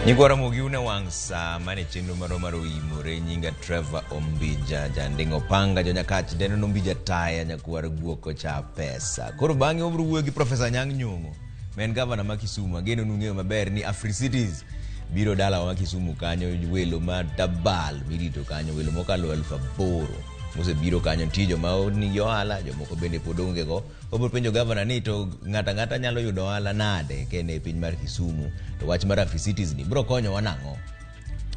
Nyikwa Ramogi une wang' saa mane chenro marwa mar oimore. Nyinga Trevor Ombija Janding'o Panga Jonyakach Deno Ombija Taya nyakwar guok cha pesa. Koro bang'e wabiro wuoyo gi Profesa Anyang' Nyong'o ma en gavana ma Kisumu. Ageno ni ung'eyo maber ni Africities biro dalawa ma Kisumu kanyo, welo ma dabal mirito kanyo, welo mokalo 8,000 mosebiro kanyo. Nitie joma nigi ohala, jomoko bende pod onge go. Wabiro penjo gavana ni to ng'ato ang'ata nyalo yudo ohala nade ka en e piny mar Kisumu, to wach mar Africities ni biro konyowa nang'o?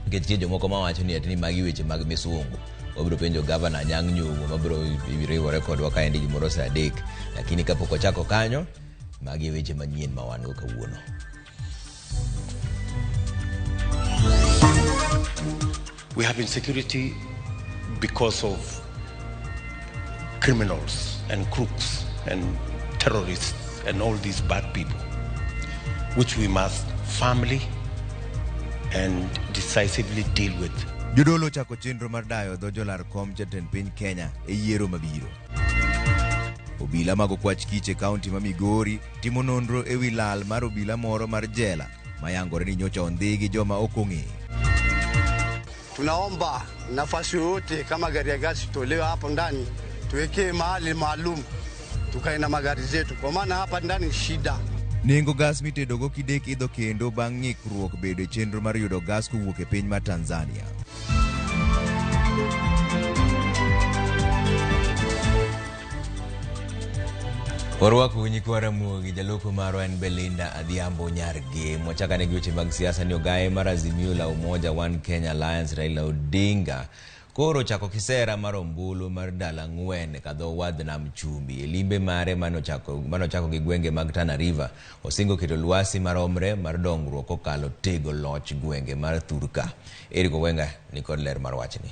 Nikech nitie jomoko mawacho ni ati ni magi weche mag misungu. Wabiro penjo gavana Anyang' Nyong'o mabiro riwore kodwa kaendi gimoro saa 3. Lakini kapok wachako kanyo, magi e weche manyien ma wan go kawuono. We have insecurity because of criminals and crooks and terrorists and all these bad people, which we must firmly and decisively deal with. Jodolo ochako chenro mar dayo dho jolar kom jatend piny Kenya e yiero mabiro. Obila mag okwach kich e kaunti ma Migori timo nonro e wi lal mar obila moro mar jela mayangore ni nyocha ondhi gi joma ok ong'eyo. Tunaomba nafasi yoyote kama gari ya gasi tolewe hapo ndani, tuwekee mahali maalum tukae na magari zetu, kwa maana hapa ndani shida. Nengo gas mitedogo kidek idho kendo bang' ng'ikruok bedo e chenro mar yudo gas kowuok e piny mar Tanzania. Warwakou nyikwa Ramogi, jaloko marwa en Belinda Adhiambo Nyargem. Wachakane gi weche mag siasa ni ogaye mar Azimio la Umoja One Kenya Alliance Raila Odinga koro ochako kisera mar ombulu mar ndalo ang'wen kadho wadh nam chumbi. E limbe mare manochako gi gwenge mag Tana River, osingo keto lwasi maromre mar dongruok kokalo tego loch gwenge mar Thurka. Eric Owenga nikod ler mar wachni.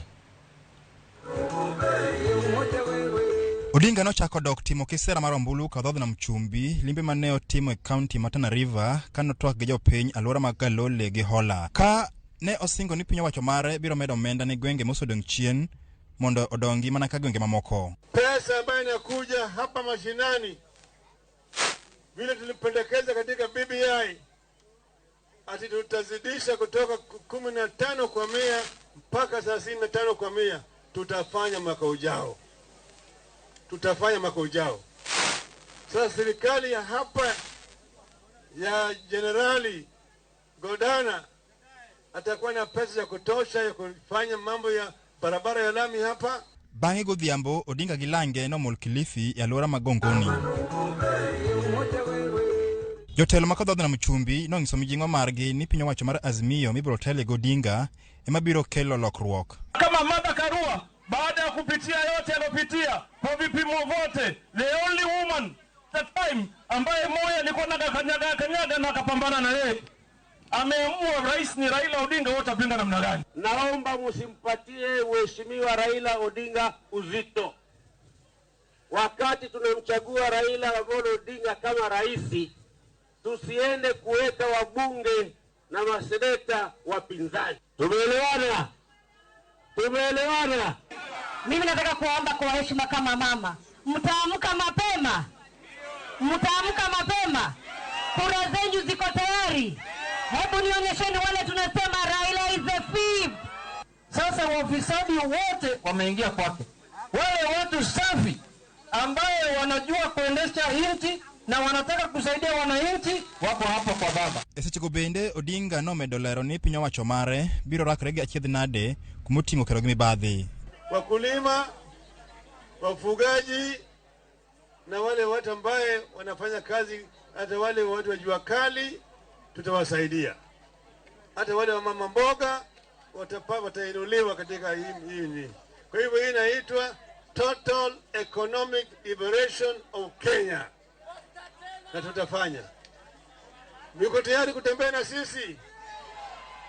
Odinga nochako dok timo kisera mar ombulu ka dhodh nam chumbi, limbe mane otimo e kaunti ma Tana River ka notwak gi jopiny alwora mag Galole gi Hola. Ka ne osingo ni piny owacho mare biro medo omenda ne gwenge mosedong' chien mondo odongi mana ka gwenge mamoko. Pesa ambayo inakuja hapa mashinani, vile tulipendekeza katika BBI, ati tutazidisha kutoka 15% mpaka 35%, tutafanya mwaka ujao. Tutafanya mwaka ujao. Sasa serikali ya hapa ya Jenerali Godana atakuwa na pesa ya kutosha ya kufanya mambo ya barabara ya lami hapa. Bang'e godhiambo, Odinga gi lange nomol Kilifi e alwora ma Gongoni. Jotelo ma kodhodh nam chumbi nong'iso mijing'o margi ni piny owacho mar Azimio mibiro tele gi Odinga ema biro kelo lokruok. Kama Martha Karua baada ya kupitia yote aliyopitia kwa vipimo vyote, the only woman the time ambaye Moi alikuwa na kanyaga na akapambana na yeye, ameamua rais ni Raila Odinga, wote wapinga namna gani? Naomba msimpatie mheshimiwa Raila Odinga uzito. Wakati tunamchagua Raila Amolo Odinga kama rais, tusiende kuweka wabunge na maseneta wapinzani. Tumeelewana? Tumeelewana? Mimi nataka kuomba kwa heshima kama mama, mtaamka mapema, mtaamka mapema, kura zenyu ziko tayari. Hebu nionyesheni wale tunasema Raila is the thief. Sasa wafisadi wote wameingia kwake, wale watu safi ambaye wanajua kuendesha nchi na wanataka kusaidia wananchi wako hapo kwa baba. E sechego bende Odinga nomedo lero ni piny owacho mare biro rakre gi achiedh nade kumoting'o kero gi mibadhi. Wakulima, wafugaji na wale watu ambaye wanafanya kazi, hata wale watu wa jua kali tutawasaidia. Hata wale wa mama mboga watainuliwa katika hii nini. Kwa hivyo hii inaitwa Total Economic Liberation of Kenya. Na tutafanya. Mko tayari kutembea na sisi?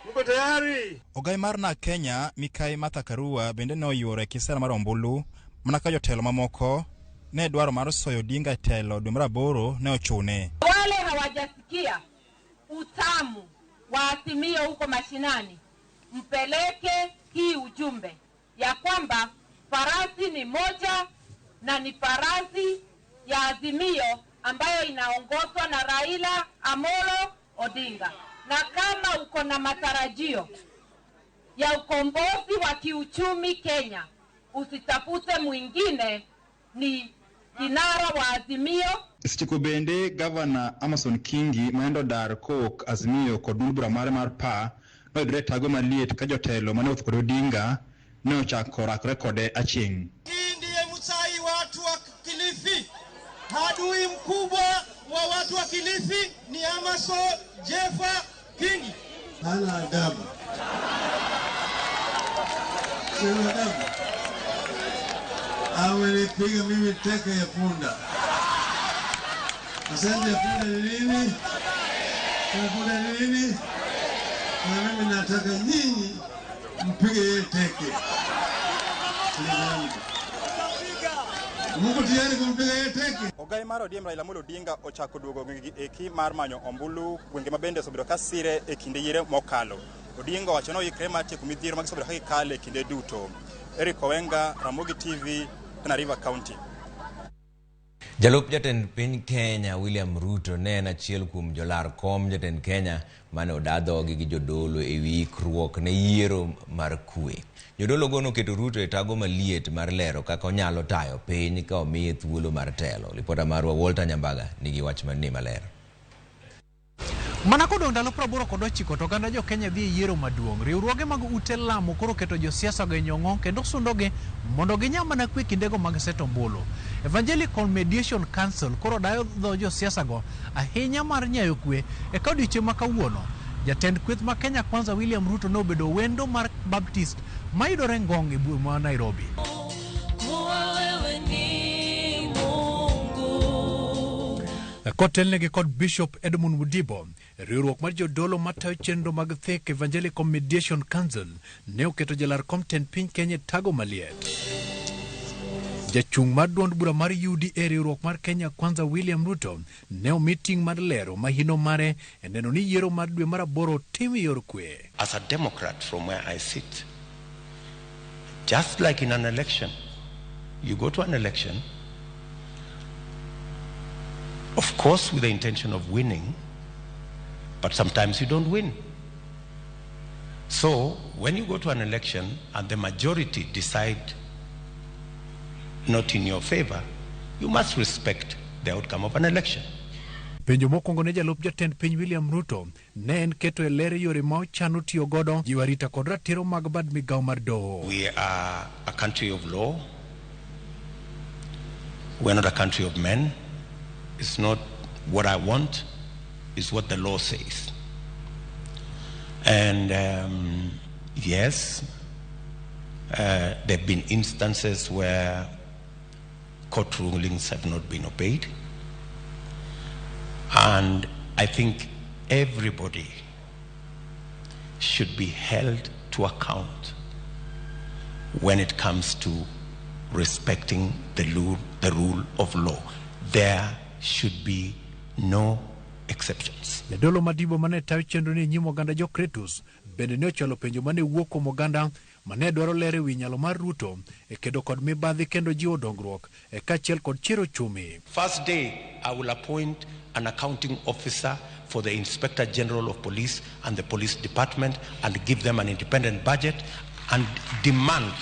Mko tayari? Ogai mar na Kenya Mikai Martha Karua bende noyuoro e kisera mar ombulu mana ka jotelo mamoko ne dwaro mar soyo Odinga e telo dwe mar 8 ne ochune. Wale hawajasikia utamu wa Azimio huko mashinani, mpeleke hii ujumbe ya kwamba farasi ni moja na ni farasi ya Azimio ambayo inaongozwa na Raila Amolo Odinga. Na kama uko na matarajio ya ukombozi wa kiuchumi Kenya, usitafute mwingine, ni kinara wa Azimio. Sechego bende gavana Amason Kingi maendo dar kowuok Azimio kod duond bura mare mar PA noyudore e tago maliet ka jotelo mane owuotho kod Odinga ne ochako rakore kode aching'. Hii ndiye Muchai watu wa Kilifi. Adui mkubwa wa watu wa Kilifi ni Amason Jefwa Kingi. Hana adabu. Sina adabu. Amenipiga mimi teke ya punda. Asante ya punda ni nini? Ya punda ni nini? Na mimi nataka nyinyi mpige yeye teke. Mungu tayari kumpiga yeye teke. Ogai mar ODM Raila Amolo Odinga ochako duogo gwenge eki mar manyo ombulu gwenge mabende osebedo ka sire e kinde yiero mokalo. Odinga owacho ni oikre mar tieko midhiero ma gisebedo ka gikale e kinde duto. Eric Owenga, Ramogi TV, Tana River County. Jalup jatend piny Kenya William Ruto ne en achiel kuom jolar kom jatend Kenya mane oda dhogi gi jodolo e wi ikruok ne yiero mar kwe. Jodolo go noketo Ruto e tago maliet mar lero kaka onyalo tayo piny ka omiye thuolo mar telo. Lipota marwa Walter Nyambaga nigi wach manie maler. Mana kodong' ndalo 89 to oganda jo Kenya dhi e yiero maduong'. Riwruoge mag ute lamo koro keto josiasa go e nyong'o kendo sundogi mondo ginya mana kwe kindego mag seto ombulu. Evangelical Mediation Council koro dayo dho josiasa go ahinya mar nyayo kwe e ka odiochieng' ma kawuono. Jatend kweth ma Kenya Kwanza William Ruto ne obedo wendo mar Baptist mayudore Ngong' e boma ma Nairobi. Kotelnegi kod Bishop Edmund Mudibo, riwruok mar jodolo matayo chenro mag Thek Evangelical Mediation Council ne oketo jalar kom tend piny Kenya e tago maliet. Jachung' mar duond bura mar UDA riwruok mar Kenya Kwanza William Ruto ne omi ting' mar lero mahino mare e neno ni yiero mar dwe mar aboro tim e yor kwe. As a Democrat from where I sit, just like in an election, you go to an election, of course with the intention of winning, but sometimes you don't win. So when you go to an election and the majority decide not in your favor, you must respect the outcome of an election. Penjo mokwongo ne jalup jatend piny William Ruto ne en keto e ler yore ma ochano tiyo godo jiwo arita kod ratiro mag bad migawo mar doho. We are a country of law. We are not a country of men. It's not what I want, it's what the law says. And yes, there have been instances where court rulings have not been obeyed. And I think everybody should be held to account when it comes to respecting the rule of law. There should be no exceptions. Jadolo Madibo mane tayo chenro ni nyim oganda Jokretus bende ne ochwalo penjo mane wuok kuom oganda mane dwaro ler e wi nyalo mar Ruto e kedo kod mibadhi kendo jiwo dongruok e kaachiel kod chiero uchumi. First day, I will appoint an accounting officer for the Inspector General of Police and the Police Department and give them an independent budget and demand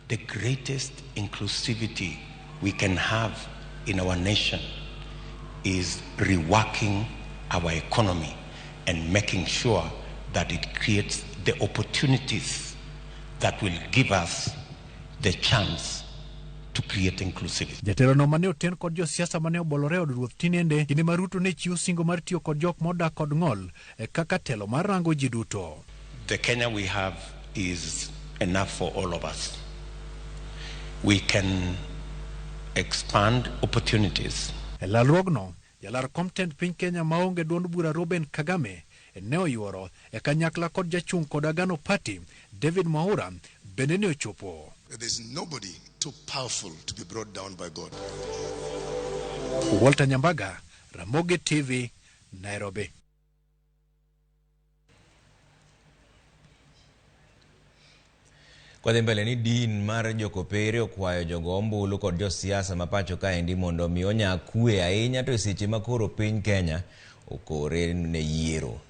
the greatest inclusivity we can have in our nation is reworking our economy and making sure that it creates the opportunities that will give us the chance to create inclusivity. Jatelo no mane oten kod josiasa mane obolore e od ruoth tinende kinde ma Ruto ne chiwo singo mar tiyo kod jok modak kod ng'ol e kaka telo mar rango ji duto. The Kenya we have is enough for all of us. We can expand opportunities. E lalruogno, jalar kom tend piny Kenya maonge duond bura Ruben Kagame ne oyuoro e kanyakla kod jachung' kod Agano Party David Mwaura bende ne ochopo. There's nobody too powerful to be brought down by God. Walter Nyambaga, Ramogi TV, Nairobi. Kwadhi mbele ni din mar jokopere okwayo jogo ombulu kod josiasa ma pacho kaendi mondo mi onya kwe ahinya to e seche ma koro piny Kenya okore ne yiero.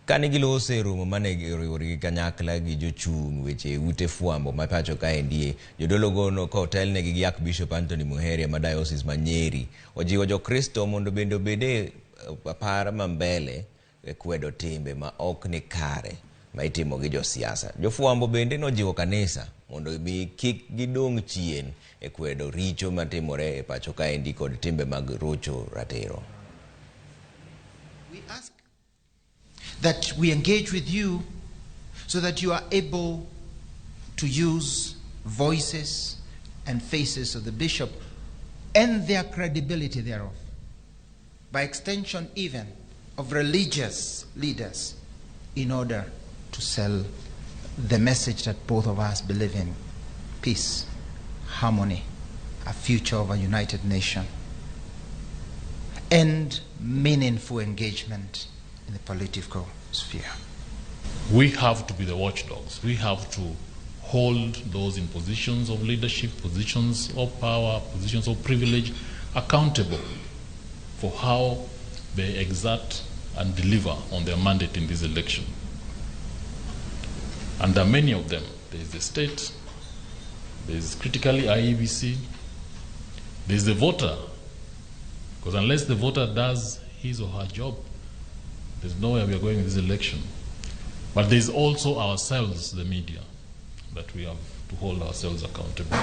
Kane giloso e romo mane oriwore gi kanyakla gi jochung' weche ute fwambo ma pacho kaendie, jodolo go kotelnegi gi Archbishop Anthony Muheria ma Diocese ma Nyeri ojiwo jokristo mondo bende obed e apara ma mbele e kwedo timbe ma ok ni kare ma itimo gi josiasa. Jofwambo bende nojiwo kanisa mondo mi kik gidong' chien e kwedo richo matimore e pacho kaendi kod timbe mag rocho ratiro. We ask that we engage with you so that you are able to use voices and faces of the bishop and their credibility thereof, by extension even of religious leaders, in order to sell the message that both of us believe in: peace, harmony, a future of a united nation, and meaningful engagement in the political sphere. We have to be the watchdogs. We have to hold those in positions of leadership, positions of power, positions of privilege accountable for how they exert and deliver on their mandate in this election. And there are many of them. There is the state, there is critically IEBC, there is the voter, because unless the voter does his or her job, there's nowhere we are going in this election. But there's also ourselves, the media, that we have to hold ourselves accountable.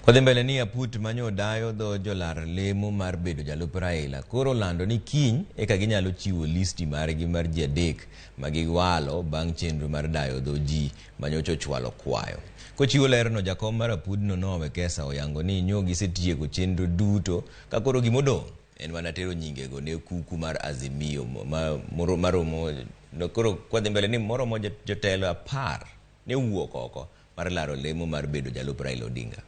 Kodhi mbele ni aput manyo dayo dho jolar lemo mar bedo jalup Raila koro lando ni kiny eka ginyalo chiwo listi margi mar ji adek ma giwalo bang' chenro mar dayo dho ji manyocha ochwalo kwayo. Kochiwo lerno, jakom mar apudno Noah Wekesa oyango ni nyo gisetieko chenro duto ka koro gimodong' en mana tero nyingego ne kuku mar Azimio maromo koro kwadhi mbele ni moromo jotelo 10 ne owuok oko mar laro lemo mar bedo jalup Raila Odinga.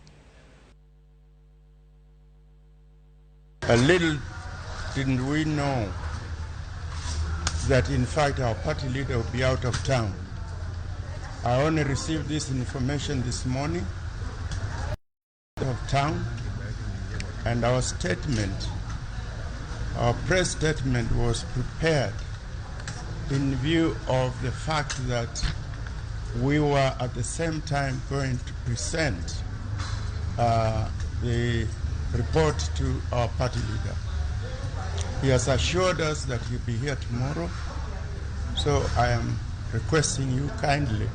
A little didn't we know that in fact our party leader will be out of town. I only received this information this morning, out of town, and our statement, our press statement was prepared in view of the fact that we were at the same time going to present the report to our party leader. He has assured us that he'll be here tomorrow, so I am requesting you kindly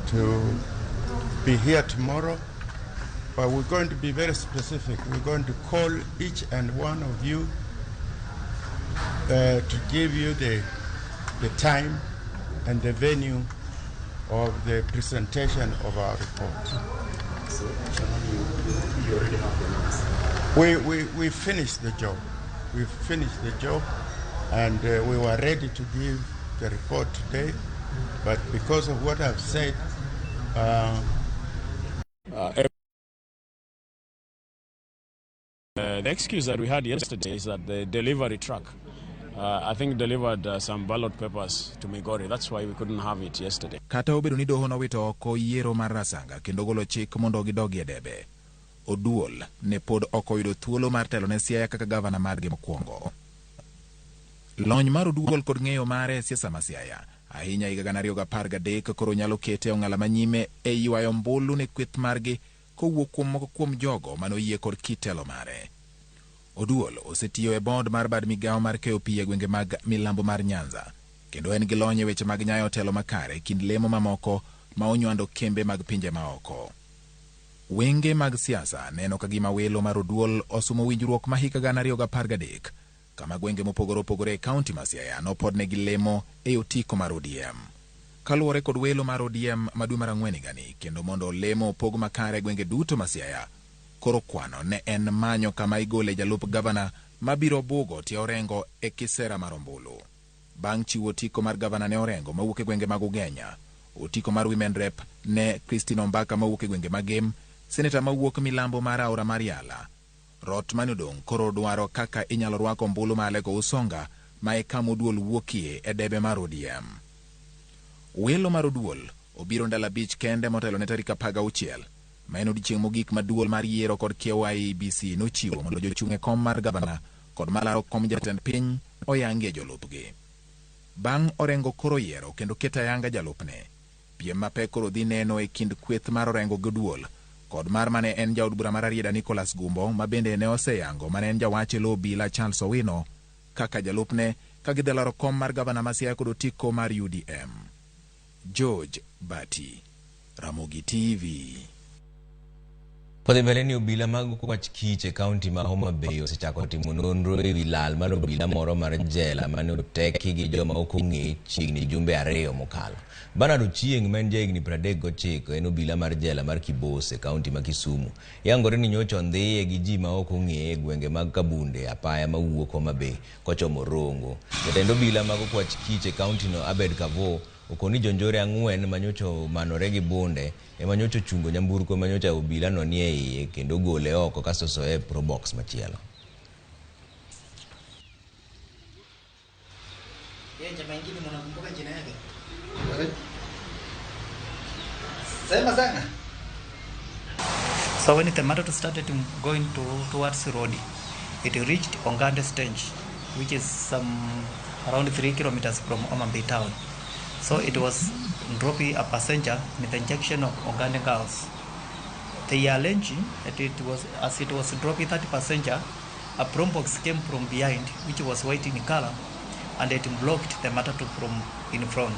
to be here tomorrow, but we're going to be very specific. We're going to call each and one of you to give you the time and the venue of the presentation of our report. So, Chairman, you already have the names. We finished the job. We finished the job, and we were ready to give the report today, but because of what I've said, the excuse that we had yesterday is that the delivery truck, I think, delivered some ballot papers to Migori. That's why we couldn't have it yesterday. Kata obedo ni doho nowito oko yiero mar Rasanga kendo golo chik mondo gidogi e debe, Oduol ne pod ok oyudo thuolo mar telo ne Siaya kaka gavana margi mokwongo. Lony mar Oduol kod ng'eyo mare e siasa ma Siaya ahinya higa 2013 koro nyalo kete e ong'ala manyime e ywayo ombulu ne kweth margi kowuok kuom moko kuom jogo manoyie kod kit telo mare. Oduol osetiyo e board mar bad migawo mar keyo pi e gwenge mag milambo mar Nyanza, kendo en gi lony e weche mag nyayo telo makare kind lemo mamoko ma onywando kembe mag pinje maoko. Wenge mag siasa neno ka gima welo mar Oduol osumo winjruok ma higa 2013 kama gwenge mopogore opogore e kaunti ma Siaya nopodnegi lemo e otiko mar ODM. Kaluwore kod welo mar ODM ma dwe mar ang'wen higani, kendo mondo lemo opog makare e gwenge duto ma Siaya, koro kwano ne en manyo kama igole jalup gavana mabiro bugo tie Orengo e kisera mar ombulu. Bang' chiwo otiko mar gavana ne Orengo mawuok e gwenge mag Ugenya, otiko mar Women Rep ne Christine Ombaka mawuok e gwenge mag Gem, seneta mawuok milambo mar aora mar Yala, Rot mane odong' koro dwaro kaka inyalo rwak ombulu mar Alego Usonga ma e kama Oduol wuokie e debe mar ODM. Welo mar Oduol obiro ndalo 5 kende motelo ne tarik 16 Ma en odiechieng' mogik ma duol mar yiero kod kiewo IEBC nochiwo mondo jochung' e kom mar gavana kod malaro kom jatend piny oyangie jolupgi. Bang' Orengo koro yiero kendo keto ayanga jalupne, piem mapek koro dhi neno e kind kweth mar Orengo gi duol kod mar mane en jaod bura mar Rarieda Nicholas Gumbo ma bende ne oseyango mane en jawach e lo obila Charles Owino kaka jalupne ka gidhi laro kom mar gavana ma Siaya kod otiko mar UDM. George Bati, Ramogi TV. Odhi mbele ni obila mag kwach kich e kaunti ma Homa Bay osechako timo nonro e wi lal mar obila moro mar jela mane oteki gi joma ok ong'e chiegni jumbe 2 mokalo. Bernard Ochieng' ma en jahigni 39 en obila mar jela mar Kibos e kaunti ma Kisumu. Yangore ni nyocha ondhiye gi ji ma ok ong'e e gwenge mag Kabunde, apaya mawuok Homa Bay kochomo Rongo. Jatend obila mag okwach kich e kaunti no Abed Kavo okoni jonjore 4 manyocha omanore gi bunde ema nyocha ochungo nyamburko manyocha obila no nie iye kendo gole oko kasto soye e probox machielo. So when the matatu started going towards Rodi, it reached Ongande stage, which is some around 3 kilometers from Homa Bay town. So it was dropping a passenger in the junction of Ongande Girls. They arranged that it was, as it was dropping that passenger, a Probox came from behind, which was white in color, and it blocked the matatu from in front.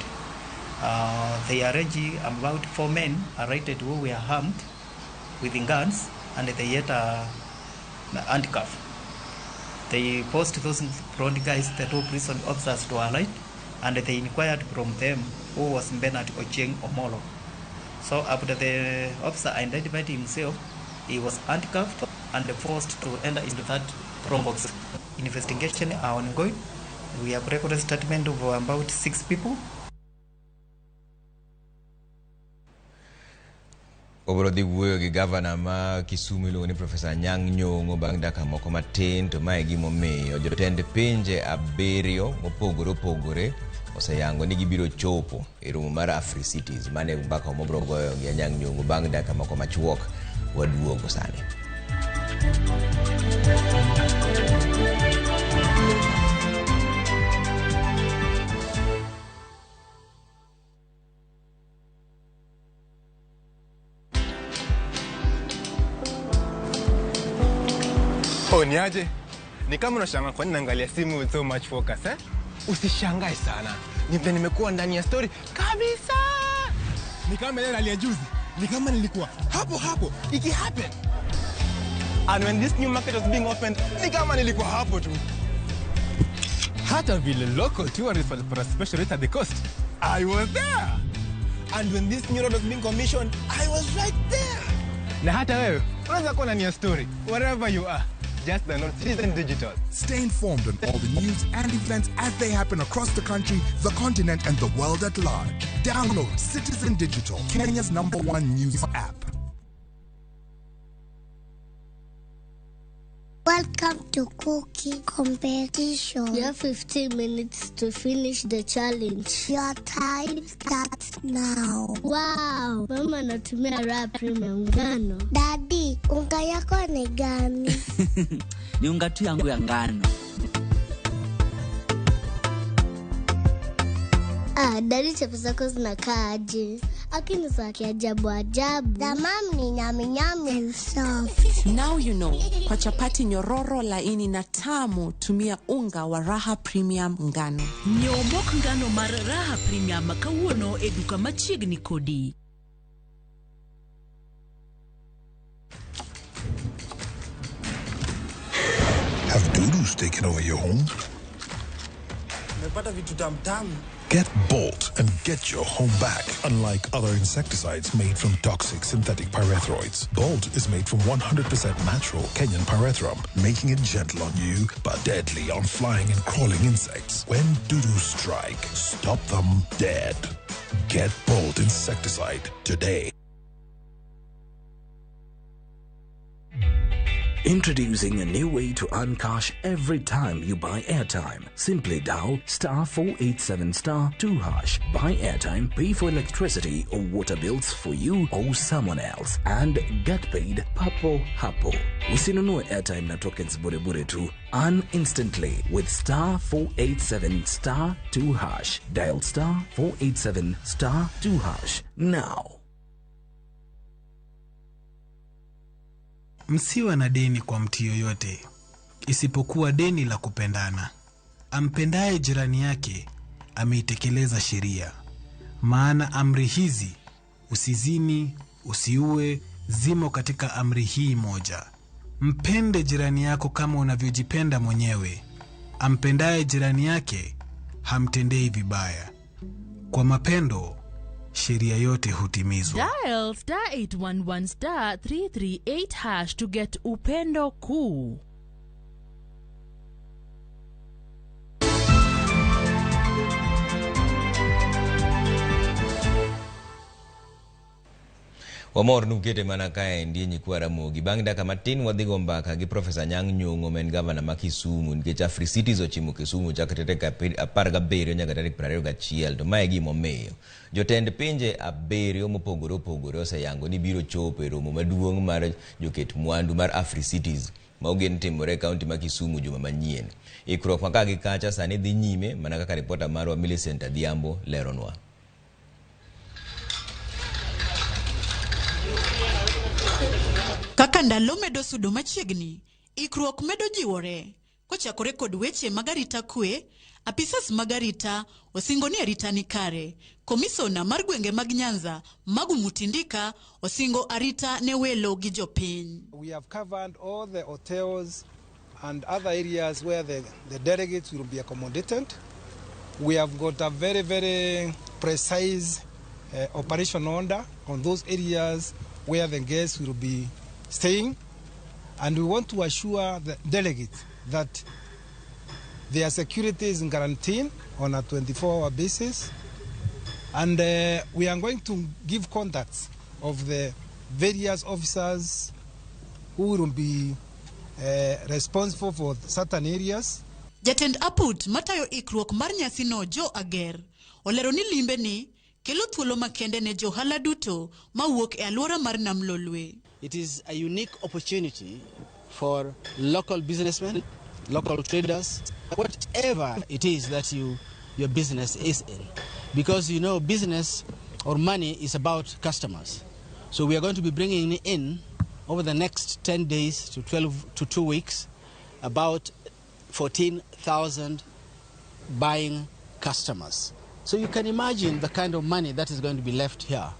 They arranged about 4 men arrested who were armed with guns, and they had a handcuff. They forced those front guys, the 2 prison officers, to alight, and they inquired from them who was Bernard Ochieng Omolo. So after the officer identified himself, he was handcuffed and forced to enter into that Probox. Investigation are ongoing. We have recorded statement of about 6 people. Obiro dhi wuoyo gi gavana ma Kisumu iluongo ni Profesa Anyang' Nyong'o bang' dakika moko matin, to mae e gimomiyo jotend pinje 7 mopogore opogore oseyango ni gibiro chopo e romo mar AfriCities. Mane mbaka mobiro goyo gi Anyang' Nyong'o bang' dakika moko machuok. Waduogo sani. Oh, niaje? Ni kama unashangaa kwa nini naangalia simu with so much focus, eh? Usishangae sana. Ni vile nimekuwa ndani ya story kabisa. Ni kama ile hali ya juzi. Ni kama nilikuwa hapo hapo iki happen. And when this new market was being opened, ni kama nilikuwa hapo tu. Hata vile local tourists walipata special rate at the coast, I was there. And when this new road was being commissioned, I was right there. Na hata wewe unaweza kuwa ndani ya story wherever you are. Just download Citizen Digital. Stay informed on all the news and events as they happen across the country, the continent, and the world at large. Download Citizen Digital, Kenya's #1 news app. Welcome to cooking competition. You have 15 minutes to finish the challenge. Your time starts now. Wow, mama anatumia Raha Premium ngano. Daddy, unga yako ni gani? Ni unga tu yangu ya ngano. Ah, daddy, chapo zako zinakaa aje? Lakini za kiajabu ajabu. The mom ni nyami nyami and soft. Now you know. Kwa chapati nyororo laini na tamu, tumia unga wa Raha Premium ngano. Nyiew mok ngano mar Raha Premium kawuono e duka machiegni kodi. Have dudus taken over your home? Nimepata vitu tamu tamu. Get Bolt and get your home back. Unlike other insecticides made from toxic synthetic pyrethroids, Bolt is made from 100% natural Kenyan pyrethrum, making it gentle on you but deadly on flying and crawling insects. When dudus strike, stop them dead. Get Bolt insecticide today. Introducing a new way to earn cash every time you buy airtime. Simply dial star 487 star 2 hash. Buy airtime, pay for electricity or water bills for you or someone else, and get paid papo hapo. Usinunue airtime na tokens bure bure tu. Earn instantly with star 487 star 2 hash. Dial star 487 star 2 hash now. Msiwe na deni kwa mtu yoyote, isipokuwa deni la kupendana. Ampendaye jirani yake ameitekeleza sheria. Maana amri hizi, usizini, usiue, zimo katika amri hii moja: mpende jirani yako kama unavyojipenda mwenyewe. Ampendaye jirani yake hamtendei vibaya. Kwa mapendo sheria yote hutimizwa. Dial star 811 star 338 hash to get Upendo Kuu. Wamor nukete mana kaendi nyikwa Ramogi. Bang' dakika matin wadhi go mbaka gi Profesa Anyang' Nyong'o ma en gavana ma Kisumu nikech Africities ochimo Kisumu chakre tarik 17 nyaka tarik 21 to mae e gimomiyo. Jotend pinje 7 mopogore opogore oseyango ni biro chopo e romo maduong' mar joket mwandu mar Africities ma ogen timore e kaunti ma Kisumu juma manyien. Ikruok ma ka gi kacha sani dhi nyime mana kaka ripota marwa Millicent Adhiambo leronwa. Kaka ndalo medo sudo machiegni, ikruok medo jiwore. Kochakore kod weche mag arita kwe, apisas mag arita osingo ni arita ni kare. Komisona mar gwenge mag Nyanza, Magu Mutindika, osingo arita ne welo gi jopiny. We have covered all the hotels and other areas where the delegates will be accommodated. We have got a very, very precise operation order on those areas where the guests will be staying, and we want to assure the delegates that their security is guaranteed on a 24-hour basis, and we are going to give contacts of the various officers who will be responsible for certain areas. Jatend aput matayo ikruok mar nyasino Joe Ager olero ni limbe ni kelo thuolo makende ne johala duto mawuok e alwora mar Nam Lolwe. It is a unique opportunity for local businessmen, local traders, whatever it is that your business is in. Because you know, business or money is about customers. So we are going to be bringing in, over the next 10 days to 12 to 2 weeks, about 14,000 buying customers. So you can imagine the kind of money that is going to be left here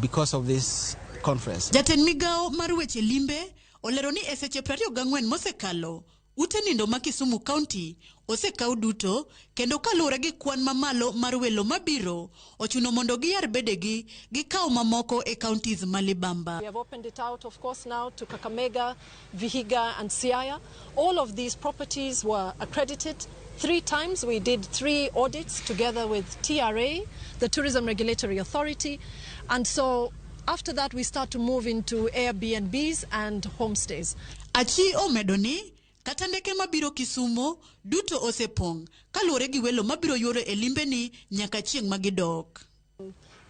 because of this conference. Jatend migao mar weche limbe olero ni e seche 24 mosekalo, ute nindo ma Kisumu County osekaw duto kendo kaluwore gi kwan mamalo mar welo mabiro, ochuno mondo giyar bedegi gikaw mamoko e counties ma libamba. We have opened it out, of course, now to Kakamega, Vihiga and Siaya. All of these properties were accredited 3 times. We did 3 audits together with TRA, the Tourism Regulatory Authority, and so after that we start to move into Airbnbs and homestays. Achi omedo ni kata ndeke mabiro Kisumu duto osepong' kaluwore gi welo mabiro yuoro e limbe ni nyaka chieng' ma gidok.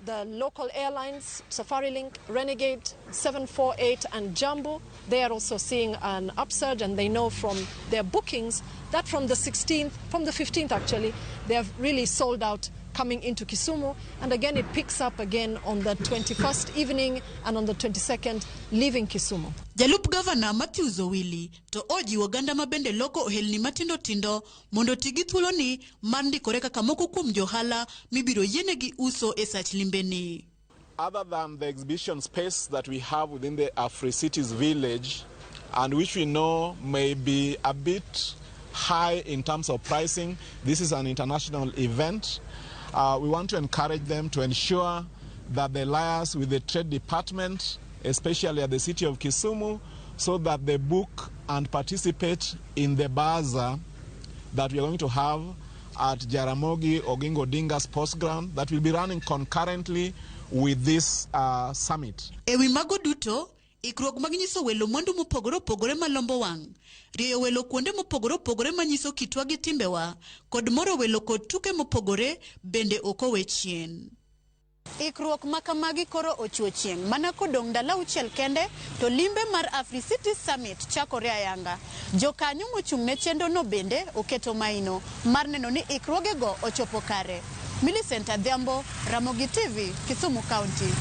The local airlines, Safarilink, Renegade, 748 and Jambo, they are also seeing an upsurge, and they know from their bookings that from the 16th, from the 15th actually, they have really sold out coming into Kisumu. And again, it picks up again on the 21st evening and on the 22nd, leaving Kisumu. Jalup Gavana Matthew Owili to ojiwo oganda mabende loko ohelni matindo tindo mondo ti gi thuoloni mar ndikore kaka moko kuom johala mibiro yienegi uso e sach limbeni. Other than the exhibition space that we have within the Africities village, and which we know may be a bit high in terms of pricing, this is an international event. We want to encourage them to ensure that they liaise with the trade department, especially at the city of Kisumu, so that they book and participate in the bazaar that we are going to have at Jaramogi Oginga Odinga Sports Ground that will be running concurrently with this summit. Ewi mago duto, Ikruok mag nyiso welo mwandu mopogore opogore malombo wang', rieyo welo kuonde mopogore opogore manyiso kitwa gi timbewa, kod moro welo kod tuke mopogore bende ok owe chien. Ikruok ma kamagi koro ochuo chieng' mana kodong' ndalo 6 kende to limbe mar AfriCities Summit chakore ayanga. Jokanyo mochung' ne chenrono bende oketo maino mar neno ni ikruogego ochopo kare. Millicent Adhiambo, Ramogi TV, Kisumu County.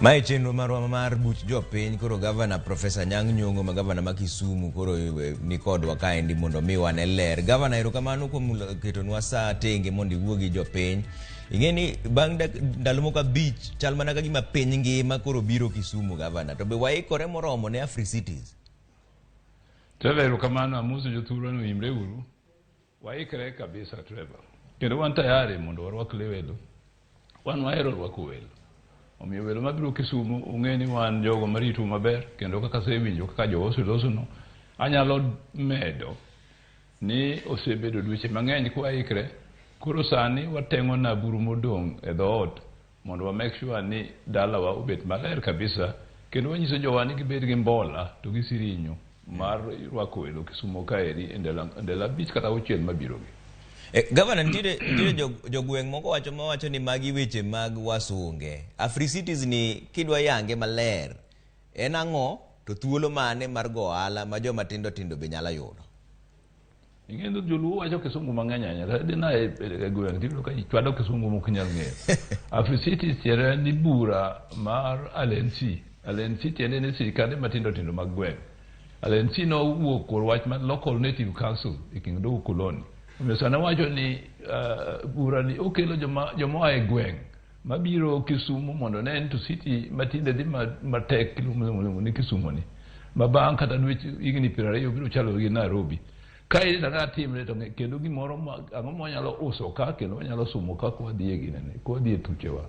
Mae chenro marwa mar buch jopiny. Koro gavana Profesa Anyang' Nyong'o ma gavana ma Kisumu koro ni kodwa kaendi mondo mi wane ler. Gavana, erokamano kuom ketonwa saa tenge mondo iwuo gi jopiny. Ing'e ni bang' ndalo moko 5 chal mana ka gima piny ngima koro biro Kisumu, gavana. To be waikore moromo ne AfriCities? Trevor, erokamano. Amoso jothurwa ni oimre uru. Waikre kabisa, Trevor. Kendo wan tayari mondo warwak le welo. Wan wahero rwako welo. Omiyo welo mabiro Kisumu ung'e ni wan jogo marito maber, kendo kaka asewinjo kaka jowa oselosono, anyalo medo ni osebedo dweche mang'eny kwaikre. Koro sani wateng'o na buru modong' e dhoot mondo wa make sure ni dalawa obet maler kabisa, kendo wanyiso jowa ni gibed gi mbola to gi sirinyo mar rwako welo Kisumu kaeri e ndalo 5 kata 6 mabiro gi. Gavana, nitiere jogweng' moko wacho ni magi weche mag wasunge. AfriCities ni kidwa yange maler, en ang'o to thuolo mane mar go ohala ma joma tindo tindo be nyalo yudo? Ing'e ni joluo wacho kisungu mang'eny ahinya. Kata dhi na e gweng' tiyudo ka ji chwado kisungu mok inyal ng'eyo. AfriCities tiende ni bura mar LNC. LNC tiende ni sirikande matindo tindo mag gweng'. LNC nowuok kuom wach mar Local Native Council e kind ukoloni. Omiyo sani wacho ni bura ni okelo joma oa e gweng' mabiro Kisumu mondo ne en to city matinde dhi matek iluongo ni Kisumu ni. Ma bang' kata dweche higni 20 biro chalo gi Nairobi. Ka ere kaka timre to kendo gimoro ang'o ma wanyalo uso ka kendo wanyalo sumo ka kwadhi e ginene, kwadhi e thuchewa.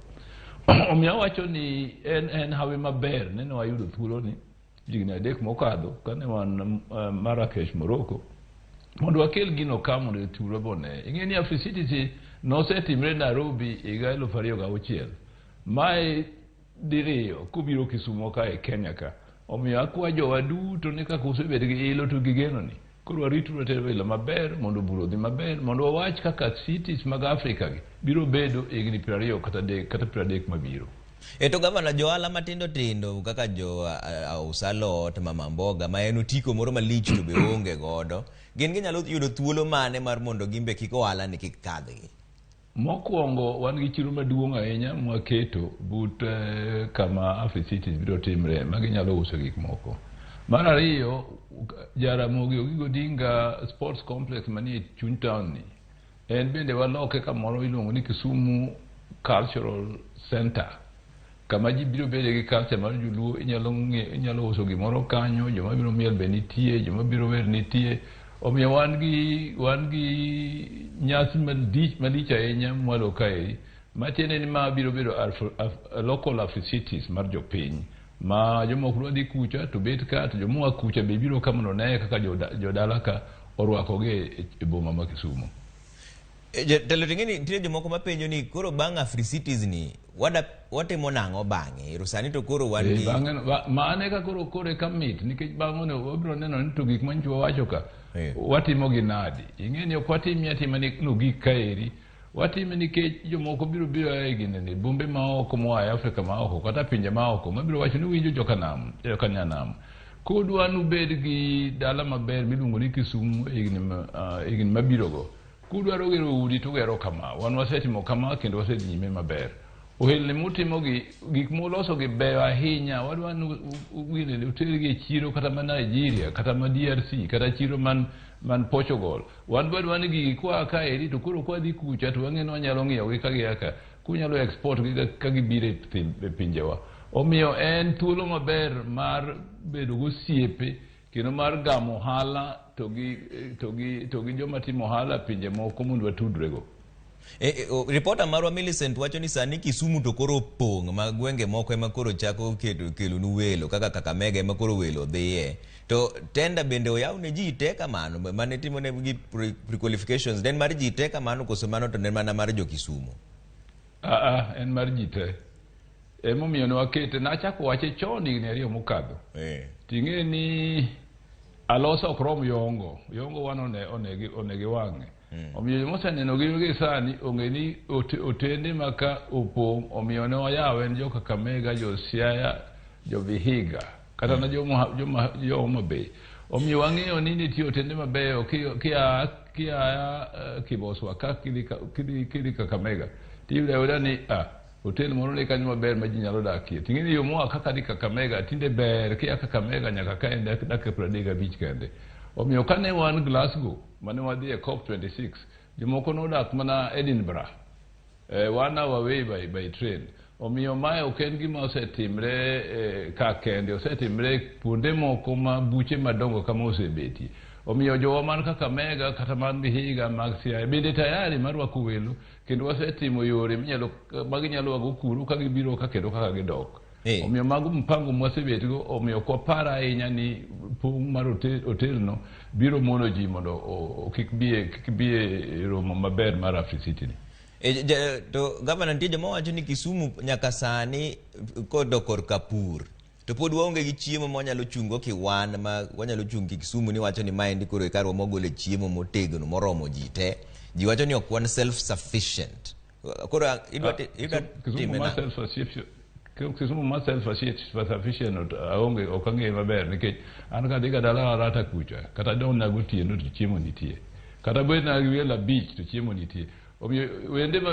Omiyo awacho ni en hawi maber nene wayudo thuolo ni higni 3 mokadho kane wan Marrakesh, Morocco, mondo wakel gino ka mondo jothurwa be one. Ing'e ni AfriCities nosetimre Nairobi higa 2006. Mae diriyo kobiro Kisumu ka e Kenya ka. Omiyo akwa jowa duto ni kaka usebet gi ilo to gi geno ni koro warituru watero welo maber mondo bura odhi maber mondo wawach kaka cities mag Afrika gi biro bedo e higni 20 kata 3 kata 30 mabiro. To gavana, johala matindo tindo kaka jo usa alot, mama mboga ma en otiko moro malich to be onge godo, gin ginyalo yudo thuolo mane mar mondo gimbe kik ohala ni kik kadhgi? Mokwongo wan gi chiro maduong' ahinya mwaketo but kama AfriCities biro timre ma ginyalo uso gik moko. Mar ariyo, Jaramogi Oginga Odinga Sports Complex manie chuny town ni, en bende waloke kamoro iluongo ni Kisumu Cultural Center, kama ji biro bede gi culture mar joluo. Inyalo uso gimoro kanyo, joma biro miel be nitie, joma biro wer nitie. Omiyo wan gi nyasi malich ahinya mwalo kaeri, matiende ni ma biro bedo local AfriCities mar jopiny ma jomoko dwa dhi kucha to bet ka, to jomoa kucha be biro ka mondo one kaka jodala ka orwakogi e boma ma Kisumu. Jatelo, to ing'e ni nitie jomoko mapenjo ni koro bang' AfriCities ni watimo nang'o bang'e? Ero sani to koro wan gi mane ka koro kore ka mit, nikech bang'e no wabiro neno ni to gik manyicho wawacho ka watimo gi nadi. Ing'e ni ok watim atima ni nogik kaeri, watime nikech jomoko biro biro e ginene bombe ma oko moa e Afrika ma oko kata pinje ma oko mabiro wacho ni winjo joka nyanam kudwa nubed gi dala maber miluongo ni Kisumu e higni mabirogo. Kudwaro gero udi to gero kama, wan wasetimo kama kendo wasedhi nyime maber. Ohelni mutimo gi gik muloso gi beyo ahinya, wadwa ni utergi e chiro kata ma Nigeria kata ma DRC kata chiro man Portugal. Wan wadwa ni gigi koa kaeri to koro kwadhi kucha to wang'e ni wanyalo ng'iewogi ka gia ka, kunyalo export gi ka gibiro e pinjewa. Omiyo en thuolo maber mar bedo gosiepe kendo mar gamo ohala to gi joma timo ohala pinje moko mondo watudrego. Ripota marwa Millicent wacho ni sani Kisumu to koro opong' ma gwenge moko ema koro chako keto kelonu welo kaka Kakamega ema koro welo dhiye. To tender bende oyaw ne ji te kamano mane timo ne gi pre-qualifications en mar ji te kamano koso mano to en mana mar jo Kisumu? En mar ji te. Emomiyo ne wakete, nachako wache chon higni 2 mokadho. Ting'e ni alosa ok rom yongo. Yongo wan onegi wang'e. Omiyo jomoseneno gi sani ong'e ni otende ma ka opong' omiyo ne oyawe ne jo Kakamega, jo Siaya, jo Vihiga, kata na jo Homa Bay. Omiyo wang'eyo ni nitie otende mabeyo kia Kiboswa ka kidhi Kakamega. Tiyudo ayuda ni hotel moro ni kanyo maber ma ji nyalo dakie. Ting'e ni yo moa kaka dhi Kakamega tinde ber kia Kakamega nyaka ka en dakika 35 kende. Omiyo kane wan Glasgow mane wadhi e COP26, jomoko nodak mana Edinburgh. 1 hour away by train. Omiyo mae ok en gima osetimre ka kende, osetimre kuonde moko ma buche madongo kama osebetie. Omiyo jowa man Kakamega kata man Vihiga mag Siaya bende tayari mar rwako welo kendo wasetimo yore maginyalo wago kuru ka gibiro ka kendo kaka gidok. Omiyo mago mpango mwasebetgo, omiyo ok wapar ahinya ni pong' mar hotelno biro mono ji mondo kik bi e romo maber mar Africity ni. To gavana, nitie joma wacho ni Kisumu nyaka sani kodok korka pur to pod waonge gi chiemo ma wanyalo chungo kiwan ma wanyalo chung' ki Kisumu ni wacho ni maendi koro e karwa mogole chiemo motegno moromo ji te. Ji wacho ni ok wan self sufficient. Koro idwa time na Kisumu ma self sufficient aonge ok ang'eyo maber nikech an kadhi ga dala Arata kucha kata dong' gotieno to chiemo nitie, kata bed na gi welo 5 to chiemo nitie. Omiyo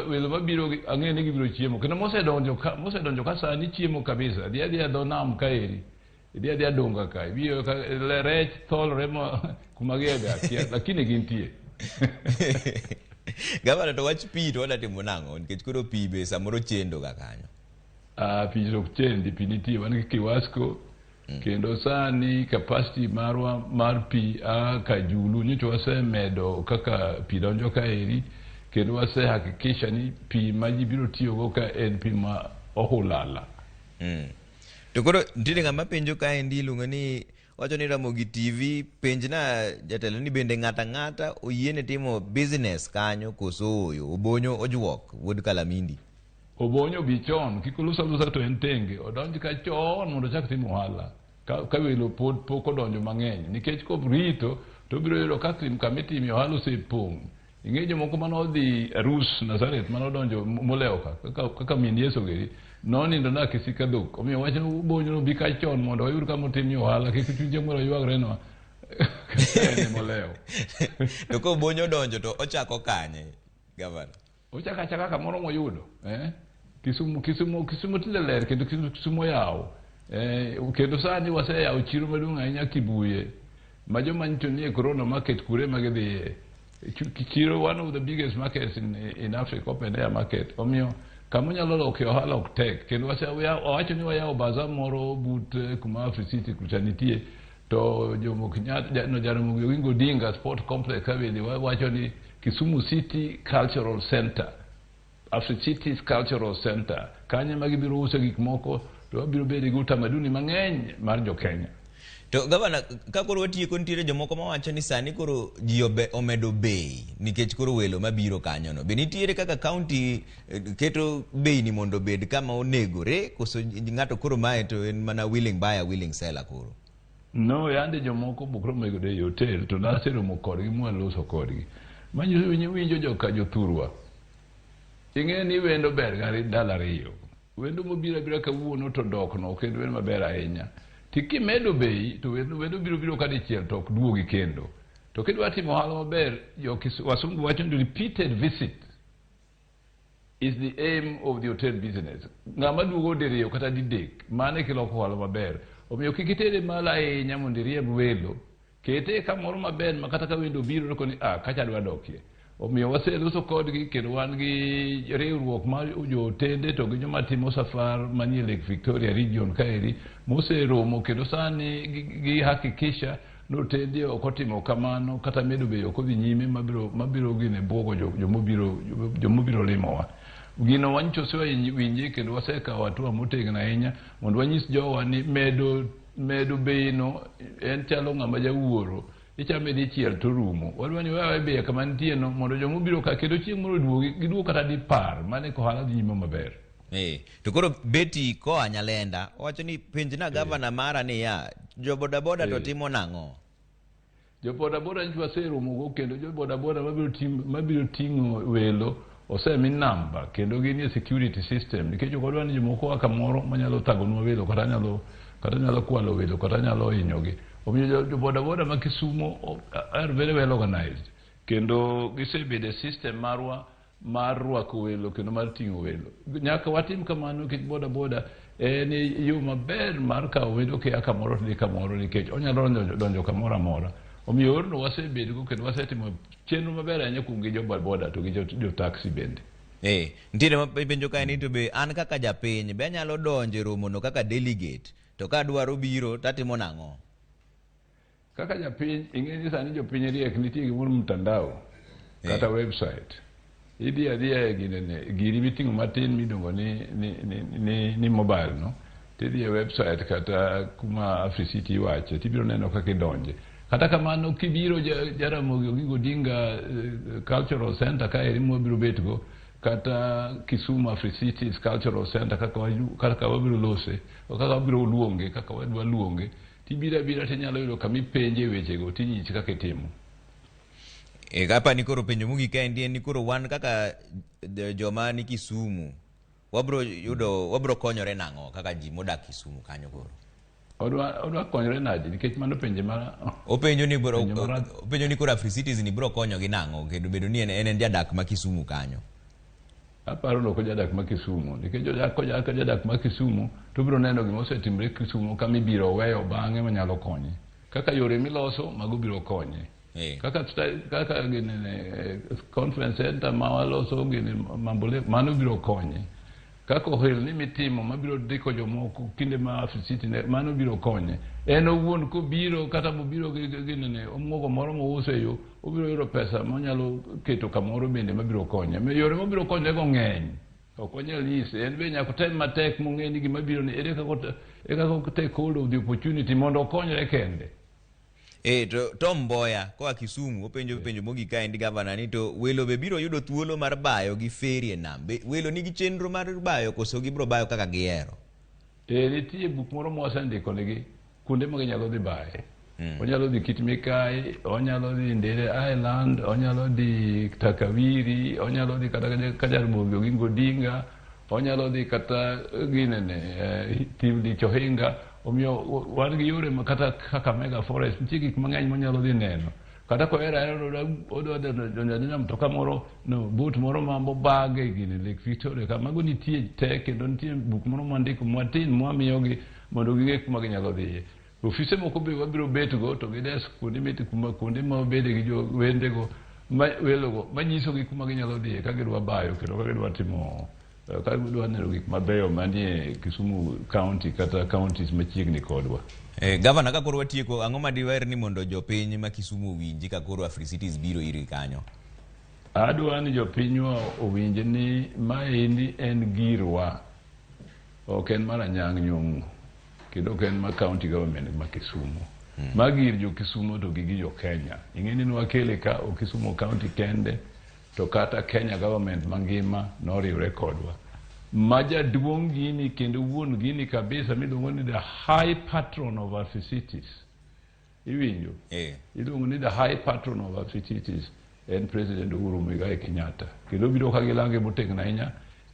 welo mabiro ang'eyo ni gibiro chiemo kendo mosedonjo ka sani chiemo kabisa. Dhi adhiya dho nam kaeri, idhi adhiya Dunga ka, ibiro ka rech tholre kuma gidakie, lakini gintie. Gavana, to wach pi to wadwa timo nang'o nikech koro pi be samoro chendo ga kanyo? Pi ok chendi, pi nitie, wan gi Kiwasco kendo sani capacity marwa mar pi Kajulu nyocha wasemedo kaka pi donjo kaeri kendo wasehakikisha ni pi ma ji biro tiyogo ka en pi ma ohulala. To koro nitiere ng'ama penjo kaendi iluongo ni wacho ni Ramogi TV penjna jatelo ni bende ng'ata ang'ata oyiene timo business kanyo koso ooyo? Obonyo Ojuok wuod Kalamindi. Obonyo bi chon, kik olus alusa to en tenge, odonj ka chon mondo ochak timo ohala ka welo pod pok odonjo mang'eny nikech kobrito to obiro yudo ka kama itime ohala osepong'. Ing'e jomoko manodhi Arus Nazareth manodonjo molewo ka kaka min Yesu giri nonindo na kisika dhok. Omiyo wach Obonyo bi ka chon mondo oyud kama otimie ohala kik chuny chieng' moro ywagre en molewo. To ka Obonyo odonjo to ochako kanye, gavana? Ochako achaka kamoro moyudo. Kisumu tinde ler kendo Kisumu oyawo. Kendo sani waseyawo chiro maduong' ahinya Kibuye ma joma nyicho nie corona market kure ma gidhiye. Chiro one of the biggest markets in Africa, open air market. Omiyo kama onyalo loke ohala ok tek kendo wawacho ni wayawo bazaar moro but kuma Africity kucha nitie to Jomo Kenyatta no Jaramogi Oginga Odinga Sport Complex ka bende wawacho ni Kisumu City Cultural Center, Africities Cultural Center, kanyo ma gibiro uso gik moko to wabiro bedo gi utamaduni mang'eny mar jo Kenya. To gavana, ka koro watieko nitiere jomoko mawacho ni sani koro ji omedo bei nikech koro welo mabiro kanyono. Be nitiere kaka county keto bei ni mondo obed kama onegore koso ng'ato koro mae to en mana willing buyer willing seller koro? No, yande jomoko bukro medo e hotel to naseromo kodgi mwaloso kodgi. Manyiso winjo joka jothurwa. Ing'e ni wendo ber ga ndalo 2. Wendo mobiro abira kawuono to dok no ok en wendo maber ahinya. To kimedo bei to wendo biro ka dichiel to ok duogi kendo. To kidwa timo ohala maber, wasungu wacho ni repeated visit is the aim of the hotel business. Ng'ama duogo diriyo kata didek, mano e kiloko ohala maber. Omiyo kik itere malo ahinya mondo iriemb welo. Kete kamoro maber ma kata ka wendo obiro to koni kacha adwa dokie. Omiyo waseloso kodgi kendo wan gi riwruok mar jo-otende to gi joma timo safar manie Lake Victoria region kaeri moseromo kendo sani gi hakikisha Notendie ok otimo kamano kata medo bei ok odhi nyime mabiro mabiro gine buogo jomobiro jomobiro limowa. Gino wanyicho osewinje kendo wasekawo hatua motegno ahinya mondo wanyis jowa ni medo medo bei no en chalo ng'ama jawuoro ichame dichiel to rumo. Wadwa ni wewe bei kama nitie no mondo jomobiro ka kendo chieng' moro duogi giduog kata dipar mane ohala dhi nyime maber. To koro Betty koa Nyalenda owacho ni penjna gavana mara niya jo bodaboda to timo nang'o? Jo bodaboda nyicho waseromogo kendo jo bodaboda mabiro ting'o welo osemi namba kendo gin e security system nikech ok wadwa ni jomoko oa kamoro manyalo thagonwa welo kata nyalo kwalo welo kata nyalo hinyogi. Omiyo jo bodaboda ma Kisumo are very well organized kendo gisebedo e system marwa mar rwako welo kendo mar ting'o welo. Nyaka watim kamano nikech bodaboda en yo maber mar kawo welo kia kamoro to dhi kamoro nikech onyalo donjo kamoro amora. Omiyo yorno wasebedogo kendo wasetimo chenro maber ahinya kuom gi jo bodaboda to gi jo taxi bende. Nitiere ma penjo kae ni to be an kaka japiny be anyalo donjo e romono kaka delegate to ka adwaro biro tatimo nang'o? Kaka japiny ing'e ni sani jopiny riek nitie gimoro mtandao kata website. Idhi adhiya e ginene giri miting'o matin miluongo ni mobile no tidhi e website kata kuma Africity iwache tibiro neno kaka idonje. Kata kamano kibiro Jaramogi Oginga Odinga Cultural Center kaeri mwabiro betgo kata Kisumu Africities Cultural Center kaka wabiro lose kaka wabiro luonge kaka wadwa luonge tibiro abira tinyalo yudo kama ipenje wechego tinyisi kaka itimo. Kapa ni koro penjo mogik kaendi en ni koro wan kaka joma ni Kisumu wabro konyore nang'o kaka ji modak Kisumu kanyo koro? Odwa konyore nade nikech mano penje ma openjo ni koro Africities ni bro konyogi nang'o kendo bedo ni en jadak ma Kisumu kanyo. Aparo ni ok jadak ma Kisumu nikech jadak ma Kisumu to biro neno gima osetimore Kisumu kama ibiro weyo bang'e manyalo konye. Kaka yore miloso mago biro konye. Kaka ginene conference center ma waloso gini Mambole mano biro konye. Kaka ohelni mitimo mabiro ndiko jomoko kinde ma Africity mano biro konye. En owuon kobiro kata mobiro ginene omuogo moro mouso e yo obiro yudo pesa monyalo keto kamoro bende mabiro konye. Yore mabiro konyego ng'eny. Ok wanyal nyise en be nyaka otem matek mong'e ni gima biro ni ere kaka take hold of the opportunity mondo okonyre kende. To Tom Mboya koa Kisumu openjo penjo mogik kaendi gavana ni to welo be biro yudo thuolo mar bayo gi feri e nam. Be welo nigi chenro mar bayo koso gibiro bayo kaka gihero? Nitie buk moro mwasendiko negi kuonde ma ginyalo dhi baye. Onyalo dhi Kitmikai, onyalo dhi Ndere Island, onyalo dhi Takawiri, onyalo dhi kata Kajaramogi Oginga Odinga, onyalo dhi kata ginene Thim Dicho Ohinga. Omiyo wan gi yore ma kata Kakamega Forest nitie gik mang'eny monyalo dhi neno. Kata kohero ahera odwa donjo adonja mtoka moro no boat moro ma mobage gini Lake Victoria ka mago nitie te kendo nitie buk moro mwandiko matin mwamiyogi mondo ging'e kuma ginyalo dhiye. Ofise moko be wabiro betgo to gi desk kuonde ma wabede gi jowendego welogo manyisogi kuma ginyalo dhiye ka gidwa bayo kendo ka gidwa timo ka gidwa neno gik mabeyo manie Kisumu County kata counties machiegni kodwa. Gavana ka koro watieko ang'o ma diwer ni mondo jopiny ma Kisumu owinji ka koro Africities biro iri kanyo? Adwa ni jopinywa owinj ni maendi en girwa ok en mar Anyang' Nyong'o kendo ok en mar county government ma Kisumu. Ma gir jo Kisumu to gi jo Kenya. Ing'e ni nwakele ka ok Kisumu county kende to kata Kenya government mangima noriwre kodwa. Ma jaduong' gini kendo wuon gini kabisa miluongo ni the high patron of Africities. Iwinjo? Iluongo ni the high patron of Africities en President Uhuru Muigai Kenyatta. Kendo biro ka gilange motegno ahinya